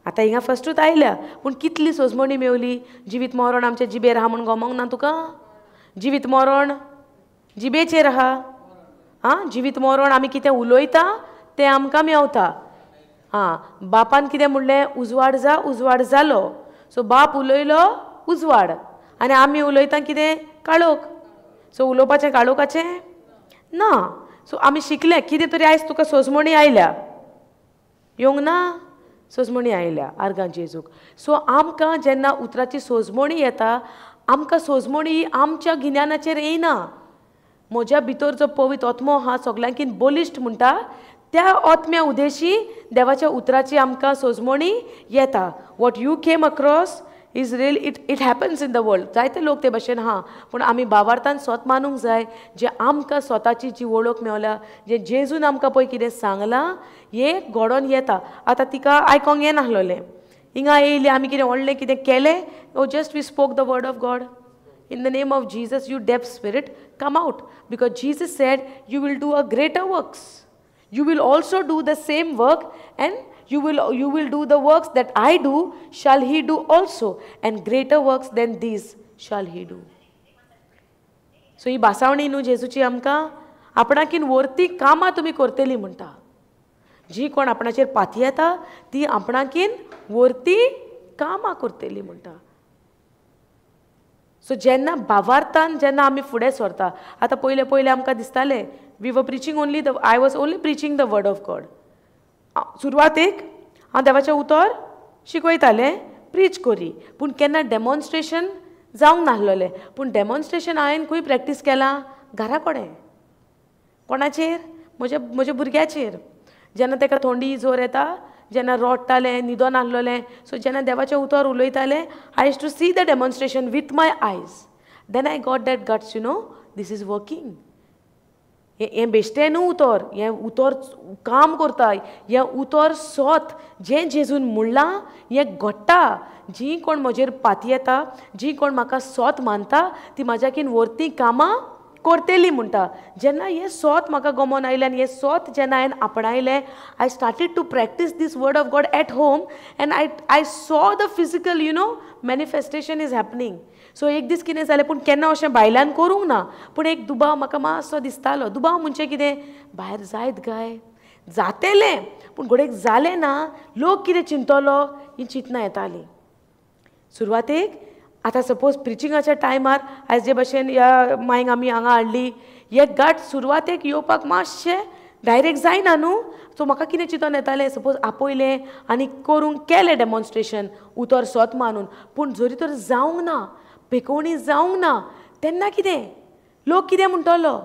आतां हिंगा फस्टूच आयल्या, पूण कितली सोजमणी मेवली. जिवीत मरण आमच्या जिबेर आहा म्हूण गोमोंक ना तुका? जिवीत मरण जिबेचेर आहा. आं, जिवीत मरण आमी कितें उलयता तें आमकां मेवता. आं, बापान कितें म्हणलें? उजवाड जा, उजवाड जालो. सो बाप उलयलो उजवाड, आनी आमी उलयता कितें? काळोख. सो उलोवपाचें काळोखाचें ना. सो आमी शिकले कितें तरी. आयज तुका सोजमणी आयल्या, येवंक ना? सोजमणी आयल्या आर्गां जेजूक. सो आमकां जेन्ना उतराची सोजमणी येता, आमकां सोजमणी आमच्या गिन्यानाचेर येयना. म्हज्या भितर जो पवित्र आत्मो आहा सगल्यांकीन बलिश्ट म्हणटा, त्या आत्म्या उदेशी देवाच्या उतराची आमकां सोजमणी येता. What you came across is real, it happens in the world. जायते लोक ते भाशेन आहा, पूण आमी बाबार्थान स्वत मानूंक जाय. जे आमकां स्वताची जी वळख मेवल्या, जे जेजून आमकां पळय कितें सांगलां, हें घडोवन येता. आतां तिका आयकोंक येनासलें, हिंगा येयली, आमी कितें व्हडलें कितें केलें, just we spoke the word of God. In the name of Jesus, you deaf spirit, come out. Because Jesus said, you will do a greater works. You will also do the same work, and you will do the works that I do, shall he do also, and greater works than these shall he do. So ही भासावणी न्हू जेजूची आमकां, आपणाकीन वरती कामां तुमी करतली म्हणटा. जी कोण आपणाचेर पातयेता ती आपणाकीन वरती कामां करतली म्हणटा. सो जेन्ना भावार्थान जेन्ना आमी फुडें सरता, आतां पयलें पयलें आमकां दिसतालें we were preaching only the, I was only preaching the word of God. सुरवातेक हांव देवाचें उतर शिकयतालें, प्रीच करी, पूण केन्ना डेमॉन्स्ट्रेशन जावंक नासलेलें. पूण डेमॉन्स्ट्रेशन हांवें खंय प्रॅक्टीस केलां? घरा कडेन. कोणाचेर? म्हज्या भुरग्याचेर. जेन्ना ताका थंडी जोर येता, जेन्ना रडटालें, न्हिदो नासलेलें, सो जेन्ना देवाचें उतर उलयतालें, I use to see the demonstration with my eyes. Then I got that guts, you know, this is working. हें बेश्टें न्हू उतर, हें उतर काम करता, हें उतर सोत, जें जेजून म्हणलां हें घडटा. जीं कोण म्हजेर पातयेता, जीं कोण म्हाका सोत मानता, ती म्हाज्याकीन वरती कामां करतली म्हणटा. जेन्ना हें सोत म्हाका गमोन आयलें आनी हें सोत जेन्ना हांवें आपणायलें, I started to practice this word of God at home, and I saw the physical, you know, manifestation is happening. So एक दीस कितें जालें, पूण केन्ना अशें बायलान करूंक ना, पूण एक दुबाव म्हाका मातसो दिसतालो. दुबाव म्हणजे कितें, भायर जायत काय? जातेलें, पूण घडयेक जालें ना, लोक कितें चिंततलो, ही चिंतना येताली सुरवातेक. आतां सपोज प्रिचिंगाच्या टायमार आयज जे भशेन ह्या मायंक आमी हांगा हाडली, हे गाठ सुरवातेक येवपाक मातशें डायरेक्ट जायना न्हू. सो म्हाका कितें चिंतून येतालें, सपोज आपयलें आनी करूंक केलें डेमॉन्स्ट्रेशन उतर सोत मानून, पूण जरी तर जावंक ना, पेकोवणी जावंक ना, तेन्ना कितें लोक कितें म्हणटलो,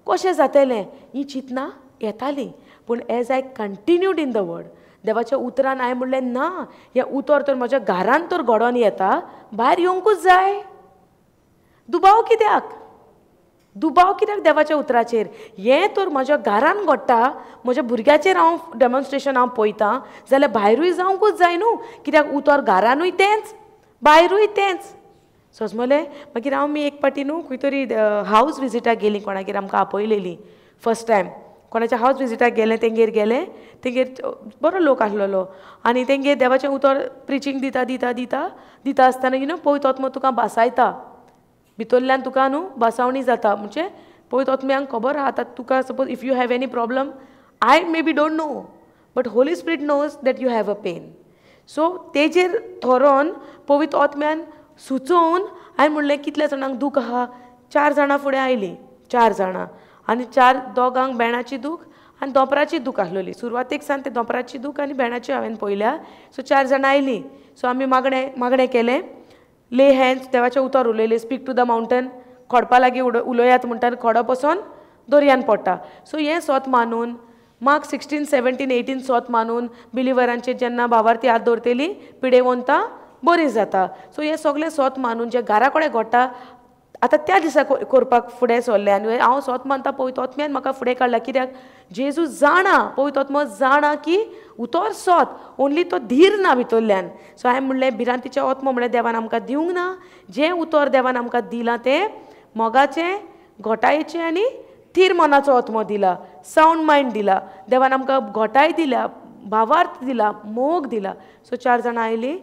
कशें जातलें, ही चिंतना येताली. पूण as I continued in the word, देवाच्या उतरान हांवें म्हणलें ना, हें उतर तर म्हज्या घरान तर घडोवन येता, भायर येवंकूच जाय. दुबाव कित्याक? दुबाव कित्याक देवाच्या उतराचेर? हें तर म्हज्या घरान घडटा, म्हज्या भुरग्याचेर हांव डेमॉन्स्ट्रेशन हांव पळयतां, जाल्यार भायरूय जावंकूच जाय न्हू. कित्याक उतर घरानूय तेंच, भायरूय तेंच. सोजमलें? मागीर हांव मी एक पाटी न्हू खंय तरी हावज विजिटाक गेलीं, कोणागेर आमकां आपयलेली फर्स्ट टायम. कोणाच्या हावज विजिटाक गेलें, तेंगेर गेलें, तेंगेर बरो लोक आसलेलो आनी तेंगेर देवाचें उतर प्रिचींग दिता दिता दिता दिता आसतना, you know, पवित्र आत्मो तुका भासायता, भितरल्यान तुका न्हू भासावणी जाता. म्हणजे पवित्र आत्म्यांक खबर आहा आतां तुका, suppose if you have any problem, I may be don't know, but Holy Spirit knows that you have a pain. So तेजेर थरोवन पवित्र आत्म्यान सुचोवन हांवें म्हणलें कितल्या जाणांक दूख आहा. 4 जाणां फुडें आयलीं, 4 जाणां, आनी 4 दोगांक बेणाची दूख आनी दोंपराची दूख आसलोली. सुरवातेक सान ते दोंपराची दूख आनी भेंडाची हांवें पळयल्या. सो 4 जाणां आयलीं. सो आमी मागणें मागणें केलें, ले हँड्स, देवाचें उतर उलयलें, स्पीक टू the mountain, खोडपा लागीं उलयात म्हणटा, खोडप वचोन दर्यान पडटा. सो हें सोत मानून मार्क 16, 17, 18 सोत मानून बिलिवरांचेर जेन्ना भावार्थी हात दवरतली पिडेवंतां बरी जाता. सो हें सगळें सोत मानून जें घरा कडेन घडटा आतां त्या दिसा करपाक फुडें सरलें. आनी हांव सोत मानता पवित्र आत्म्यान म्हाका फुडें काडला, कित्याक जेजू जाणा, पवित्र आत्मो जाणा की उतर सोत, ओन्ली तो धीर ना भितरल्यान. सो हांवें म्हणलें भिरांतीचें आत्मो म्हणल्यार देवान आमकां दिवंक ना, जें उतर देवान आमकां दिलां तें मोगाचें, घोटायेचें आनी थीर मनाचो आत्मो दिला, सावंड मायंड दिला, देवान आमकां घोटाय दिल्या, भावार्थ दिला, मोग दिला. सो 4 जाणां आयलीं,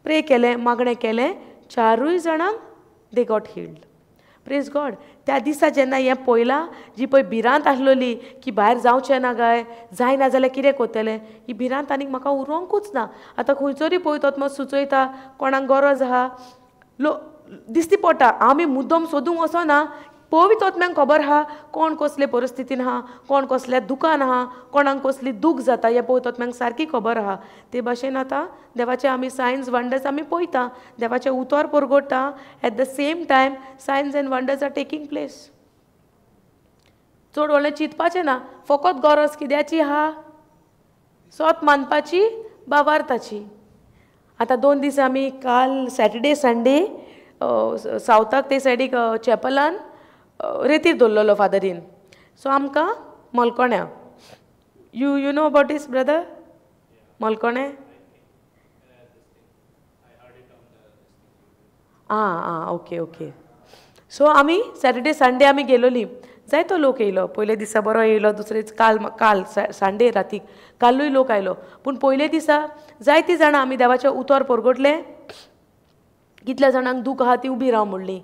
प्रे केलें, मागणें केलें, 4 जाणांक they got healed. Praise God. त्या दिसा जेन्ना हें पळयलां, जी पळय भिरांत आसलोली की भायर जावचें ना काय, जायना जाल्यार कितें करतलें, ही भिरांत आनीक म्हाका उरोंकूच ना. आतां खंयचोरी पळयता तो सुचयता, कोणाक गरज आहा लो दिसती पडटा, आमी मुद्दम सोदूंक वचना, पवित्र आत्म्यांक खबर आहा कोण कसले परिस्थितीन आहा, कोण कसल्या दुकान आहा, कोणाक कसली दूख जाता, हें पवित्र आत्म्यांक सारकी खबर आहा. ते भाशेन आतां देवाचे आमी सायन्स वंडर्स आमी पळयता, देवाचें उतर परगट्टा, at the same time signs and wonders are taking place. चड व्हडलें चिंतपाचें ना, फकत गरज कित्याची आहा, सोत मानपाची, भावार्थाची. आतां 2 दीस आमी काल सॅटर्डे संडे सावथाक ते सायडीक चॅपलान रेतीर दवरलेलो फादरीन. सो आमकां मलकोण्या, you know about this brother, मलकोणें? आं आं ओके ओके. सो आमी सॅटर्डे संडे आमी गेलोली, जायतो लोक येयलो. पयले दिसा बरो येयलो, दुसरे काल काल संडे रातीक कालूय लोक आयलो. पूण पयले दिसा जायतीं जाणां आमी देवाचें उतर परगटलें, कितल्या जाणांक दूख आहा ती उबी राव म्हणली.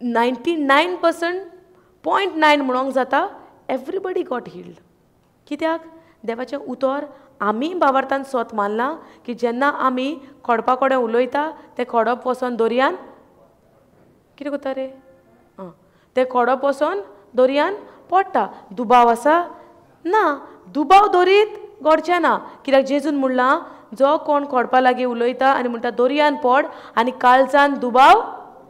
99.9% म्हणोंक जाता एवरीबडी गॉट हिल्ड. कित्याक देवाचें उतर आमी भावार्थान सोत मानलां की जेन्ना आमी खोडपा कडेन उलयता तें खोडप वचोन दर्यान कितें करता रे, आं तें खोडप वचोन दर्यान पडटा. दुबाव आसा ना, दुबाव दवरीत घडचें ना, कित्याक जेजून म्हणलां जो कोण खोडपा लागीं उलयता आनी म्हणटा दर्यान पड आनी काळजान दुबाव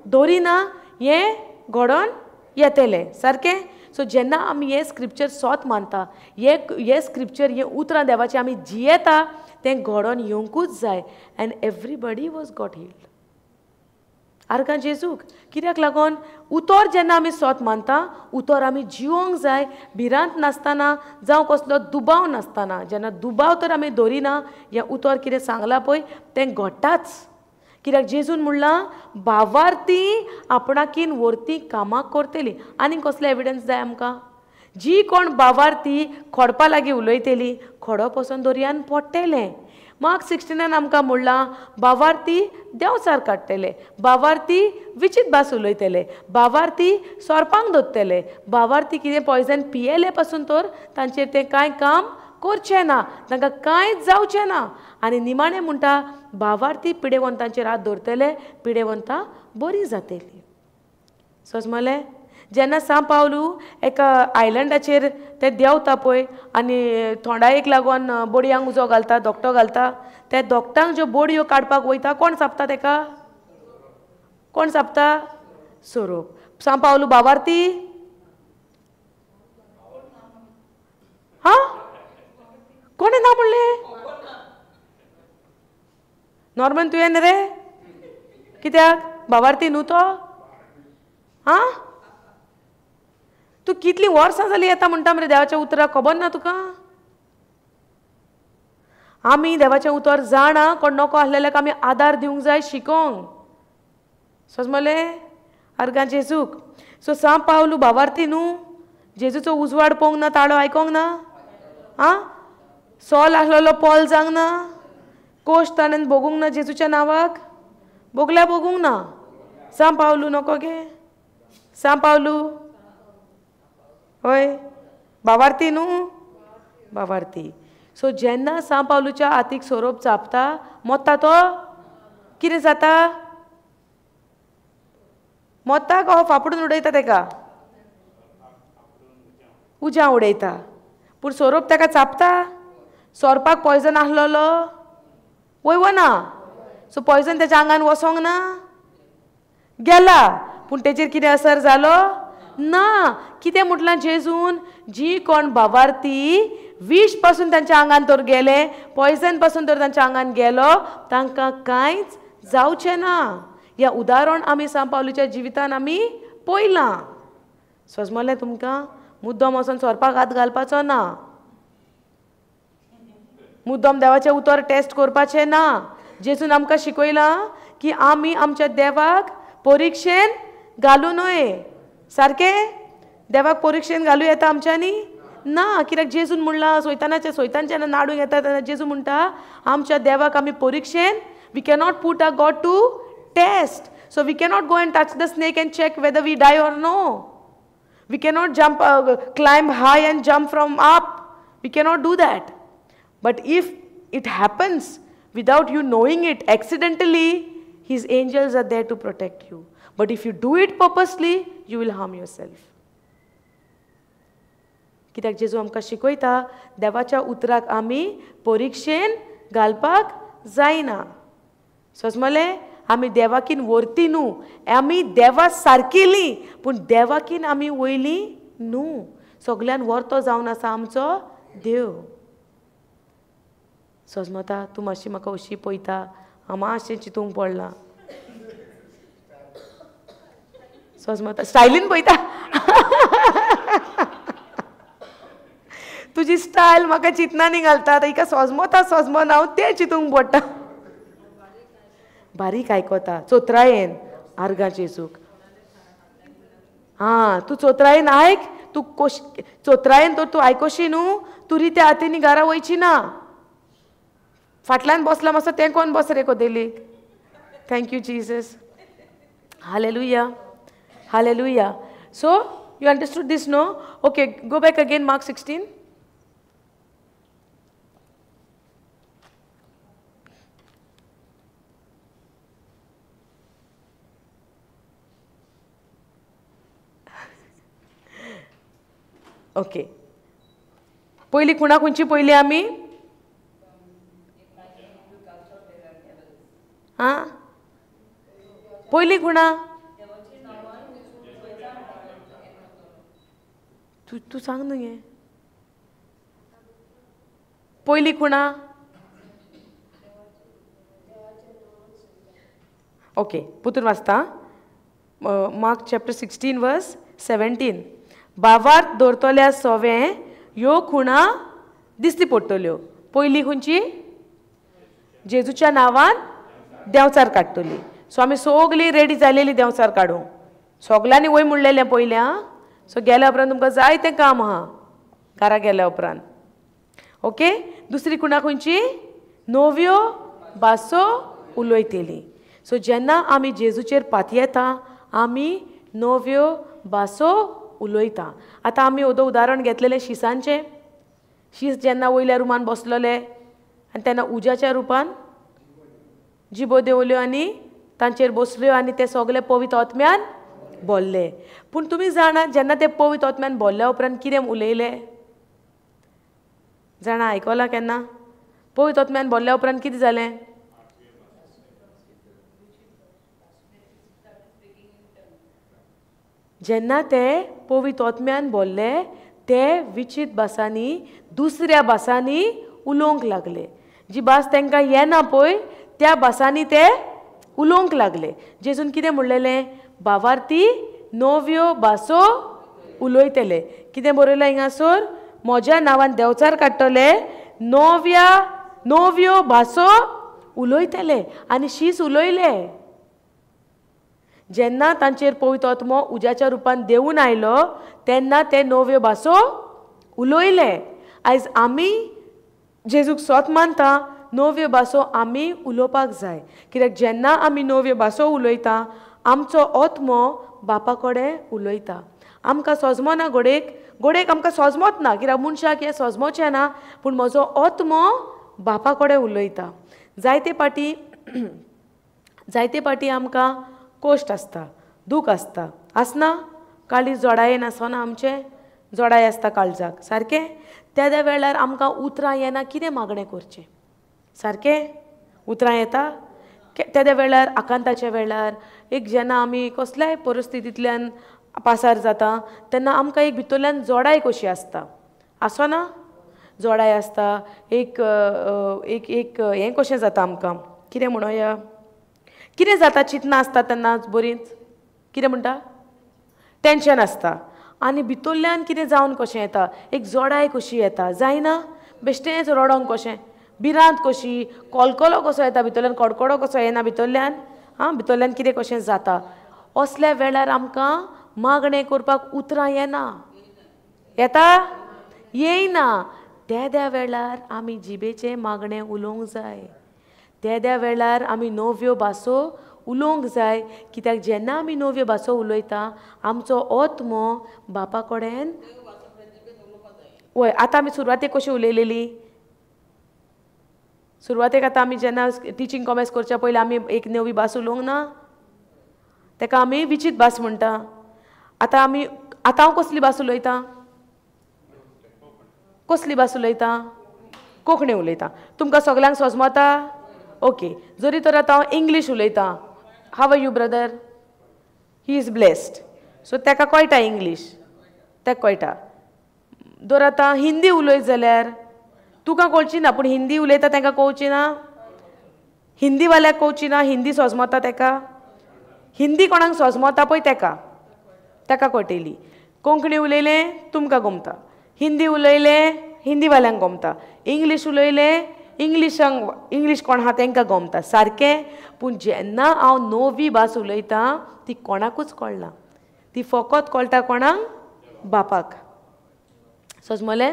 दवरिना, हें घडोन येतलें सारकें. सो जेन्ना आमी हें स्क्रिप्चर सोत मानता, हें स्क्रिप्चर, हें उतरां देवाचें आमी जियेता, तें घडोन येवंकूच जाय. And everybody was got healed. आर्गां जेजूक. कित्याक लागोन उतर जेन्ना आमी सोत मानता, उतर आमी जिवोंक जाय, भिरांत नासतना, जावं कसलो दुबाव नासतना. जेन्ना दुबाव तर आमी दवरिना, हें उतर कितें सांगलां पळय तें घडटाच. कित्याक जेजून म्हणलां भावार्थी आपणाकीन व्हरती कामां करतली. आनी कसले एविडन्स जाय आमकां? जी कोण भावार्थी खोडपा लागीं उलयतली, खोडप वचोन दर्यान पडटलें. मार्क 16 आमकां म्हणलां भावार्थी देंवचार काडटले, भावार्थी विचीत भास उलयतले, भावार्थी सोरपांक धरतले, भावार्थी कितें पॉयजन पियेले पासून तर तांचेर तें कांय काम करचें ना, तांकां कांयच जावचें ना. आनी निमाणें म्हणटा भावार्थी पिडेवंतांचेर हात दवरतले, पिडेवंतां बरीं जातलीं. समजलें? जेन्ना सां पावलू एका आयलंडाचेर ते देंवता पळय आनी थोंडायेक लागून बोडयांक उजो घालता, धोकटो घालता, त्या धोकटांक ज्यो बोडयो काडपाक वयता, कोण चाबता तेका? कोण चाबता? सोरोप. सां पावलू भावार्थी? हां, कोणें ना म्हणलें? नॉर्मन तुवें रे? कित्याक भावार्थी न्हू तो? आं, तूं कितलीं वर्सां जालीं येता म्हणटा मरे देवाच्या उतराक, खबर ना तुका? आमी देवाचें उतर जाणा, कोण नको आसलेल्याक आमी आदार दिवंक जाय, शिकोंक. समजलें? आर्गां जेजूक. सो सां पावलू भावार्थी न्हू, जेजूचो उजवाड पळोवंक ना, ताळो आयकोंक ना, आं सोल आसलेलो पोल जावंक ना, कोश ताणें भोगूंक ना जेजूच्या नांवाक, भोगल्या भोगूंक ना. सां पावलू नको गे, सां पावलू हय भावार्थी न्हू, भावार्थी. सो जेन्ना सां पावलूच्या हातीक सोरोप चाबता, मोत्ता तो, कितें जाता? मोत्ता को फापडून उडयता तेका, उज्या उडयता. पूण सोरोप ताका चापता. सोरपाक पॉयजन आसलेलो वय वो ना? सो पॉयजन तेच्या आंगान वसोंक ना, गेला, पूण तेचेर कितें असर जालो ना. कितें म्हटलां जेजून? जी कोण भावार्थी विश पासून तांच्या आंगान तर गेले, पॉयजन पासून तर तांच्या आंगान गेलो, तांकां कांयच जावचें ना. ह्या उदाहरण आमी सांत पावलूच्या जिवितान आमी पळयलां. सजमलें तुमकां? मुद्दम वचोन सोरपाक हात घालपाचो ना, मुद्दम देवाचें उतर टेस्ट करपाचें ना. जेजून आमकां शिकयलां की आमी आमच्या देवाक परिक्षेन घालूं न्हय. सारकें? देवाक परिक्षेन घालूं येता आमच्यांनी? ना. कित्याक जेजून म्हणलां सोयतानाचें, सोयतान जेन्ना नाडूंक येता तेन्ना जेजू म्हणटा आमच्या देवाक आमी परिक्षेन, we cannot put a God to test. So we cannot go and touch the snake and check whether we die or no. We cannot jump, climb high and jump from up. We cannot do that. But if it happens without you knowing it, accidentally, his angels are there to protect you. But if you do it purposely, you will harm yourself. कित्याक जेजू आमकां शिकयता देवाच्या उतराक आमी परिक्षेन घालपाक जायना. समजलें? आमी देवाकीन वरती न्हू, आमी देवा सारकेली, पूण देवाकीन आमी वयली न्हू. सगल्यान वरतो जावन आसा आमचो देव. सजमता तूं मातशी म्हाका अशी पळयता, हांव मातशें चिंतूंक पडलां. सजमता स्टायलीन पळयता, तुजी स्टायल म्हाका चिंतनानी घालता. आतां हिका सजमता सजमना हांव तें चिंतूंक पडटा. बारीक आयकता चोत्रायेन आर्गां जेजूक. आं, तूं चोत्रायेन आयक, तूं कोश चोत्रायेन तर तूं आयकोशी न्हू, तूं रित्या हातींनी घरा वयची ना. फाटल्यान बसला मातसो तें कोण बस रे कोदेलीक. Thank you Jesus. Hallelujah, hallelujah. So you understood this no? Okay, go back again Mark 16. Okay, पयली खुणा खंयची पयली आमी? आं, पयली खुणा तूं तूं सांग न्हू गे. पयली खुणा. ओके, पुतून वाचता. मार्क चॅप्टर 16 वर्स 17. बावार्थ दवरतल्या सोवें ह्यो खुणा दिसती पडटल्यो. पयली खंयची? जेजूच्या नांवान देंवचार काडटली. सो आमी सगळीं रेडी जालेली देंवचार काडूंक. सगल्यांनी वय म्हणलेलें पयलें. आं, सो गेल्या उपरांत तुमकां जायतें काम आहा घरा गेल्या उपरांत. ओके, दुसरी खुणा खंयची? नव्यो भासो उलयतली. सो जेन्ना आमी जेजूचेर पातयेता आमी नव्यो भासो उलयता. आतां आमी ओदो उदाहरण घेतलेलें शिसांचें. शीस जेन्ना वयल्या रुमान बसलोले आनी तेन्ना उज्याच्या रुपान जिबो देंवल्यो आनी तांचेर बसल्यो आनी ते सगळे पवित्र आत्म्यान बोल्ले. पूण तुमी जाणा जेन्ना ते पवित्र आत्म्यान बोल्ल्या उपरांत कितें उलयले? जाणा आयकलां केन्ना? पवित्र आत्म्यान बोल्ल्या उपरांत कितें जालें? जेन्ना ते पवित्र आत्म्यान बोल्ले ते विचित भासांनी, दुसऱ्या भासांनी उलोवंक लागले. जी भास तांकां येना पळय त्या भासांनी ते उलोवंक लागले. जेजून कितें म्हणलेलें? भावार्थी नव्यो भासो उलयतले. कितें बरयलां हिंगासर? म्हज्या नांवान देंवचार काडटले, नव्या नव्यो भासो उलयतले. आनी शीस उलयले. जेन्ना तांचेर पवित्र आत्मो उज्याच्या रुपान देंवून आयलो तेन्ना ते नव्यो भासो उलयले. आयज आमी जेजूक सोत मानता, नव्यो भासो आमी उलोवपाक जाय. कित्याक जेन्ना आमी नव्यो भासो उलयता आमचो आत्मो बापा कडेन उलयता. आमकां सोजमना घोडेक, घोडेक आमकां सोजमत ना, कित्याक मनशाक हें सोजमोचें ना, पूण म्हजो आत्मो बापा कडेन उलयता. जायते पाटी जायते पाटी आमकां कश्ट आसता, दूख आसता, आसना? काळीज जोडायेन आसना आमचें, जोडाय आसता काळजाक सारकें. त्या वेळार आमकां उतरां येना कितें मागणें करचें. सारकें उतरां येता त्या वेळार, आकांताच्या वेळार, एक जेन्ना आमी कसल्याय परिस्थितींतल्यान पासार जाता तेन्ना आमकां एक भितरल्यान जोडाय कशी आसता, आसना जोडाय आसता, एक एक एक हें कशें जाता आमकां, कितें म्हणोया, कितें जाता, चिंतना आसता तेन्ना बरींच, कितें म्हणटा, टेंशन आसता आनी भितरल्यान कितें जावन कशें येता, एक जोडाय कशी येता, जायना बेश्टेंच रडोंक कशें, भिरांत कशी, कोलकोलो कसो येता भितरल्यान, कडकडो कसो येना भितरल्यान, आं भितरल्यान कितें कशें जाता. असल्या वेळार आमकां मागणें करपाक उतरां येना, येता येयना. त्या वेळार आमी जिबेचें मागणें उलोवंक जाय, त्या वेळार आमी नव्यो भासो उलोवंक जाय, कित्याक जेन्ना आमी नव्यो भासो उलयता आमचो आत्मो बापा कडेन. वय आतां आमी सुरवातेक कशी उलयलेली, सुरवातेक आतां आमी जेन्ना टिचींग कॉमर्स करच्या पयलीं आमी एक नवी भास उलोवंक ना, ताका आमी विचीत भास म्हणटा. आतां आमी आतां हांव कसली भास उलयतां, कसली भास उलयतां, कोंकणी उलयतां. तुमकां सगल्यांक सोजमता? ओके. जरी तर आतां हांव इंग्लीश उलयतां, how are you brother, he is blessed, so ताका कळटा इंग्लीश, ताका कळटा. दर आतां हिंदी उलयत जाल्यार तुका कळची ना, पूण हिंदी उलयता तांकां कळची ना, हिंदीवाल्याक कळची ना, हिंदी सोजमता ताका, हिंदी कोणाक सोजमता पळय ताका, ताका कळटली. कोंकणी उलयलें तुमकां गमता, हिंदी उलयलें हिंदीवाल्यांक गमता, इंग्लीश उलयलें इंग्लिशांक, इंग्लीश कोण आहा तांकां गमता, सारकें. पूण जेन्ना हांव नवी भास उलयतां ती कोणाकूच कळना, ती फकत कळटा कोणाक, बापाक. सोजमलें?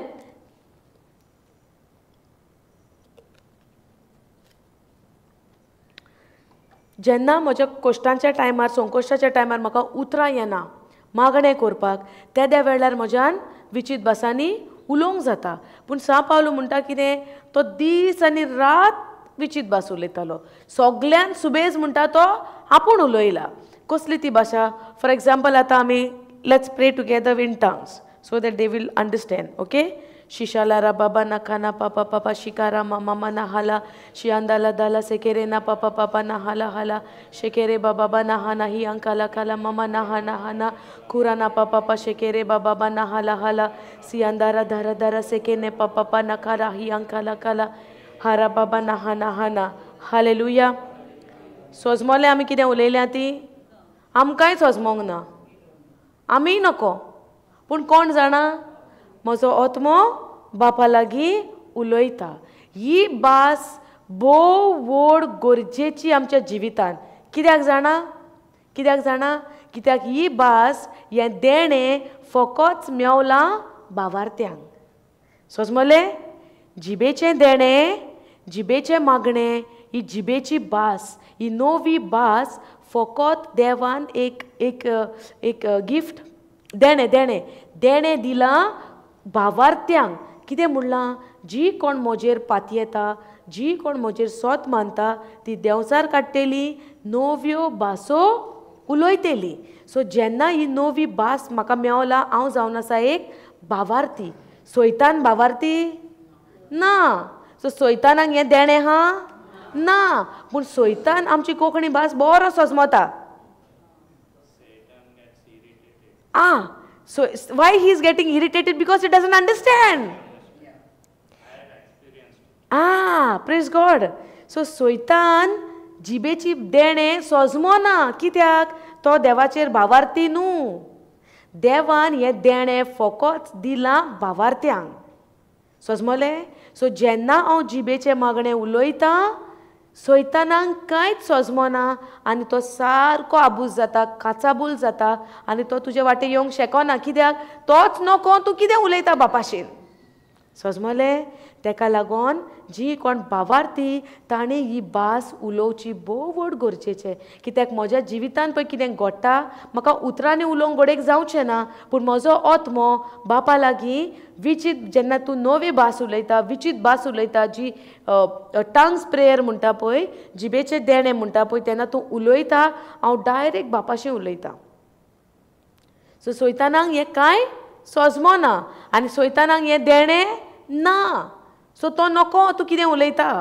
जेन्ना म्हज्या कश्टांच्या टायमार, संकश्टाच्या टायमार म्हाका उतरां येना मागणें करपाक, त्या वेळार म्हज्यान विचीत भासांनी उलोवंक जाता. पूण सां पावलो म्हणटा कितें, तो दीस आनी रात विचीत भास उलयतालो, सगल्यान सुबेज म्हणटा तो आपूण उलयला. कसली ती भाशा? फॉर एग्जाम्पल आतां आमी let's pray together in tongues so that they will understand, okay. शिशाला बाबा ना खाना पापा पापा शिकारा मामा ना हाला शियांदाला दाला सेकेरे ना पापा पापा ना हाला हाला शेकेरे बाबा ना हा नाही अंकाला काला मामा ना हा ना हा ना खुरा ना पापा पा शेकेरे बाबा ना हाला हाला सियांदारा धारा धारा सेकेने पापा पा ना खारा ही अंकाला काला हारा बाबा ना हा ना हा ना. हालेलुया. सोजमोलें आमी कितें उलयल्या ती आमकांय सोजमोंक ना, आमीय नको, पूण कोण जाणा, म्हजो आत्मो बापा लागीं उलयता. ही भास भोव व्हड गरजेची आमच्या जिवितान. कित्याक जाणा, कित्याक जाणा, कित्याक ही भास हें देणें फकत मेवलां भावार्थ्यांक. सोजमलें? जिबेचें देणें, जिबेचें मागणें, ही जिबेची भास, ही नवी भास फकत देवान एक एक एक गिफ्ट देणें देणें देणें दिलां भावार्थ्यांक. कितें म्हणलां, जी कोण म्हजेर पातयेता, जी कोण म्हजेर सोत मानता ती देंवचार काडटली, नव्यो भासो उलयतली. सो जेन्ना ही नवी भास म्हाका मेवला, हांव जावन आसा एक भावार्थी. सोयतान भावार्थी ना, सो सोयतानाक हें देणें आहा ना, पूण सोयतान आमची कोंकणी भास बरो सोजमता. Ah, so why he is getting irritated? Because he doesn't understand. Ah, praise God. So सोयतान जिबेची देणें सोजमोना, कित्याक तो देवाचेर भावार्थी न्हू. देवान हें देणें फकत दिलां भावार्थ्यांक. सोजमलें? सो जेन्ना हांव जिबेचें मागणें उलयतां सोयतानाक कांयच सोजमोना आनी तो सारको आबूज जाता, काचाबूल जाता आनी तो तुजे वाटे येवंक शकना. कित्याक तोच नको, तूं कितें उलयता बापाशेन. सोजमलें? तेका लागून जी कोण भावार्थी ताणें ही भास उलोवची भोव व्हड गरजेचें. कित्याक म्हज्या जिवितान पळय कितें घडटा, म्हाका उतरांनी उलोवंक घडयेक जावचें ना, पूण म्हजो आत्मो बापा लागीं विचीत, जेन्ना तूं नवी भास उलयता, विचीत भास उलयता, जी टंग्स प्रेयर म्हणटा पळय, जिबेचें देणें म्हणटा पळय, तेन्ना तूं उलयता, हांव डायरेक्ट बापाशी उलयता. सो सोयतानाक हें कांय सोजमोना आनी सोयतानाक हें देणें ना. सो तो नको तूं कितें उलयता.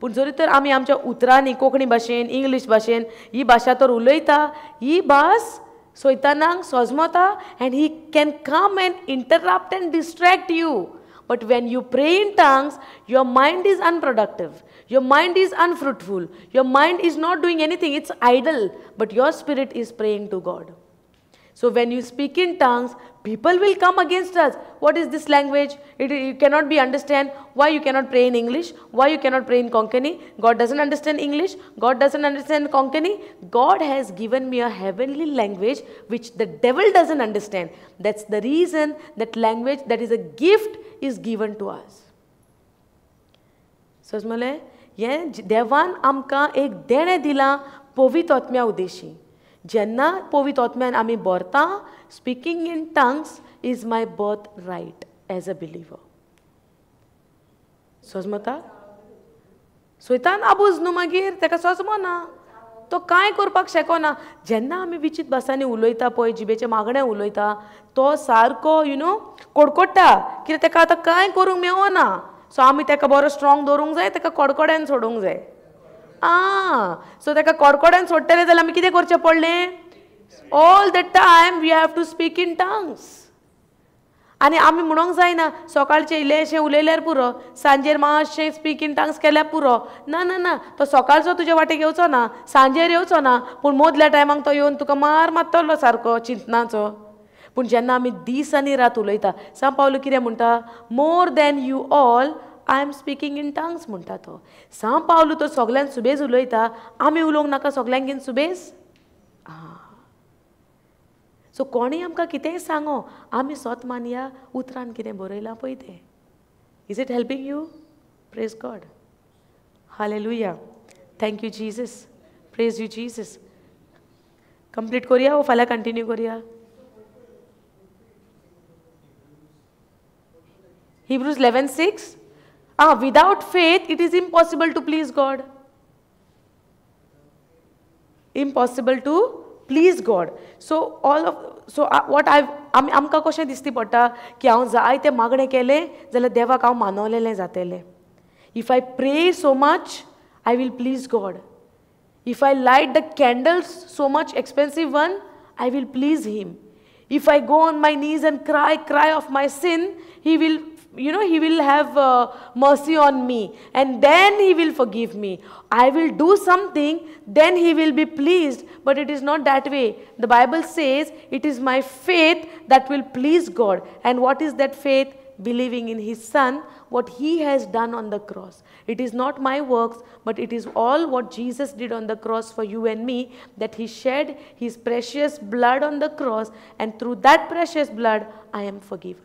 पूण जरी तर आमी आमच्या उतरांनी कोंकणी भाशेन इंग्लीश भाशेन ही भाशा तर उलयता, ही भास सैतानाक सोजमता and he can come and interrupt and distract you. But when you pray in tongues, your mind is unproductive, your mind is unfruitful, your mind is not doing anything, it's idle, but your spirit is praying to God. So when you speak in tongues, people will come against us. What is this language? You cannot be understand. Why you cannot pray in English? Why you cannot pray in Konkani? God doesn't understand English. God doesn't understand Konkani. God has given me a heavenly language which the devil doesn't understand. That's the reason that language, that is a gift, is given to us. समजले? हें देवान आमकां एक देणें दिलां पवित्र आत्म्या उद्देशी. जेन्ना पवित्र आत्म्यान आमी भरता, speaking in tongues is my birth right as a believer. सजमता? सैतान आबूज न्हू मागीर तेका सजमना, तो कांय करपाक शकना. जेन्ना आमी विचित भासांनी उलयता पळय, जिबेचें मागणें उलयता, तो सारको you know कडकडटा, कित्याक तेका आतां कांय करूंक मेळना. सो आमी तेका बरो स्ट्रॉंग दवरूंक जाय, तेका कडकड्यान सोडूंक जाय. आं, सो तेका कडकड्यान सोडटले जाल्यार आमी कितें करचें पडलें? All the time we have to speak in tongues. आनी आमी म्हणूंक जायना सकाळचें इल्लेंशें उलयल्यार पुरो, सांजेर मातशें स्पीक इन टंग्स केल्यार पुरो. ना ना ना, तो सकाळचो तुजे वाटेक येवचो ना, सांजेर येवचो ना, पूण मदल्या टायमाक तो येवन तुका मार मारतलो सारको चिंतनाचो. पूण जेन्ना आमी दीस आनी रात उलयता, सांव पावलो कितें म्हणटा? More than you all I am speaking in tongues म्हणटा तो. सांव पावलो तो सगल्यांक सुबेज उलयता, आमी उलोवंक नाका सगल्यांक सुबेज? आं, सो कोणूय आमकां कितेंय सांगो, आमी सोत मानया उतरान कितें बरयलां पळय तें. Is it helping you? Praise God. Hallelujah. Thank you Jesus. Praise you Jesus. Complete करुया वो फाल्यां कंटिन्यू करुया? Hebrews 11:6. Without faith it is impossible to please God. Impossible to please God. So all of, so what I, आमकां कशें दिसती पडटा की हांव जायते मागणें केलें जाल्यार देवाक हांव मानवलेलें जातलें. If I pray so much I will please God. If I light the candles so much expensive one, I will please him. If I go on my knees and cry of my sin, he will, you know, he will have mercy on me and then he will forgive me. I will do something, then he will be pleased. But it is not that way. The Bible says it is my faith that will please God. And what is that faith? Believing in his Son, what he has done on the cross. It is not my works, but it is all what Jesus did on the cross for you and me, that he shed his precious blood on the cross, and through that precious blood, I am forgiven.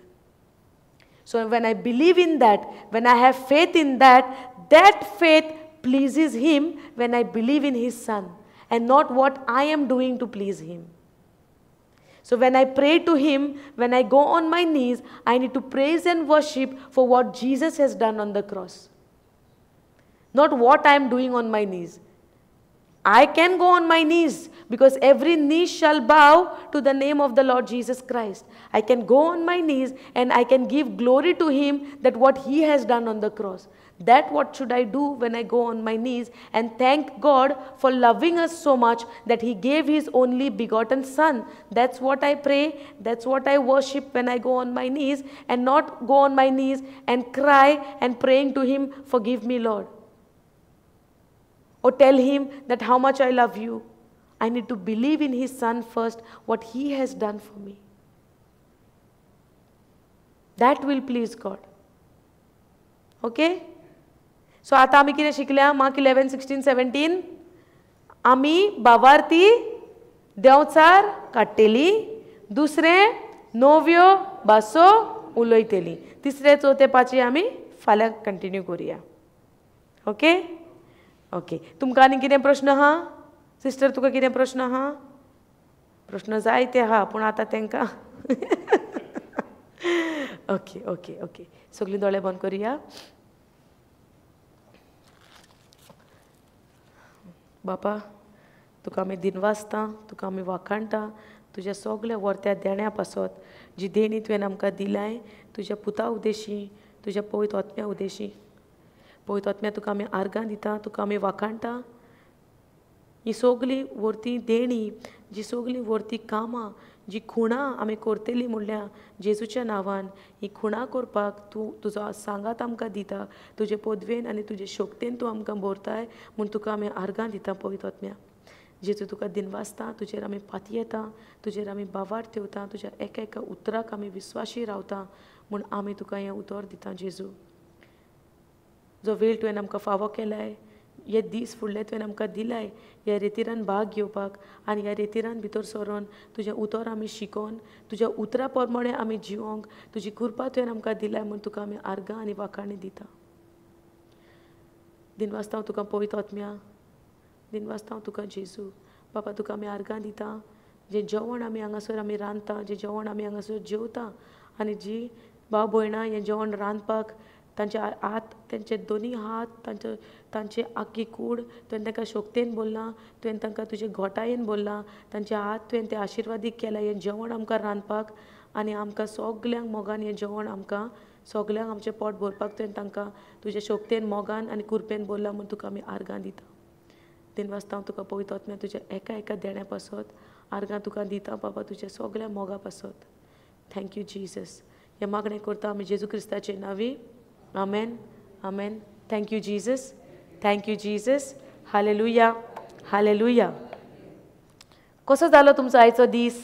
So when I believe in that, when I have faith in that, that faith pleases him when I believe in his Son and not what I am doing to please him. So when I pray to him, when I go on my knees, I need to praise and worship for what Jesus has done on the cross. Not what I am doing on my knees. I can go on my knees because every knee shall bow to the name of the Lord Jesus Christ. I can go on my knees and I can give glory to him that what he has done on the cross. That what should I do when I go on my knees and thank God for loving us so much that he gave his only begotten Son. That's what I pray, that's what I worship when I go on my knees, and not go on my knees and cry and praying to him, forgive me Lord. Or tell him that how much I love you. I need to believe in his Son first, what he has done for me. That will please God. Okay? So आता आमी कितें शिकल्या? Mark 11, 16, 17 आमी बावार्थी देंवचार काडटेली, दुसरें नव्यो भासो उलयतली, तिसरें चवथे पांचवी आमी फाल्यां कंटिन्यू करुया. ओके? ओके, तुमकां आनी कितें प्रश्न आहा? सिस्टर तुका कितें प्रश्न आहा? प्रश्न जायते आहा पूण आतां तांकां ओके ओके ओके, सगळीं दोळे बंद करुया. बापा, तुका आमी दिनवासता, तुका आमी वाखाणटा तुज्या सगल्या वर्त्या देण्या पासत जी देणी तुवें आमकां दिलाय, तुज्या पुता उद्देशी, तुज्या पवित्र आत्म्या उदेशी. पवित्र आत्म्या तुका आमी आर्गां दिता, तुका आमी वाखाणटा. ही सगळीं व्हरती देणी, जी सगळीं व्हरती कामां, जी खुणां आमी करतली म्हणल्यार जेजूच्या नांवान, ही खुणां करपाक तूं तुजो सांगात आमकां दिता. तुजे पदवेन आनी तुजे शक्तेन तूं आमकां भरताय म्हूण तुका आमी आर्गां दिता पवित्र आत्म्या. जेजू तुका दिनवासता, तुजेर आमी पातयेता, तुजेर आमी भावार्थ ठेवता, तुज्या एका एका उतराक आमी विस्वाशी रावता म्हूण आमी तुका हें उतर दिता. जेजू, जो वेळ तुवें आमकां फावो केलाय, हे दीस फुडले तुवें आमकां दिलाय ह्या रेतिरान भाग घेवपाक आनी ह्या रेतिरान भितर सरोन तुजें उतर आमी शिकोन तुज्या उतरा प्रमाणे आमी जिवोंक तुजी कृपा तुवें आमकां दिलाय म्हूण तुका आमी आर्गां आनी वाखाणी दिता. दिनवासता तुका पवित्र आत्म्या, दिनवासता तुका जेजू. बाबा तुका आमी आर्गां दिता. जें जेवण आमी हांगासर आमी रांदता, जें जेवण आमी हांगासर जेवता आनी जी भाव भयणां हें जेवण रांदपाक तांचे हात, तांचे दोनी हात, तांचे तांचे आख्खी कूड तुवें तांकां शक्तेन भरलां, तुवें तांकां तुजे घोटायेन भरलां, तांचे हात तुवें ते आशिर्वादीक केला हें जेवण आमकां रांदपाक आनी आमकां सगल्यांक मोगान हें जेवण आमकां सगल्यांक आमचें पोट भरपाक तुवें तांकां तुजे शक्तेन, मोगान आनी कृपेन भरलां म्हूण तुका आमी आर्गां दिता. दिनवासता तुका पवित्र आत्म्या तुज्या एका एका देण्या पासत आर्गां तुका दिता बाबा, तुज्या सगल्या मोगा पासत. Thank you Jesus. हें मागणें करता आमी जेजू क्रिस्ताचे नांवी. Amen, amen. Thank you Jesus, thank you Jesus. Hallelujah, hallelujah. कसो जालो तुमचो आयचो दीस?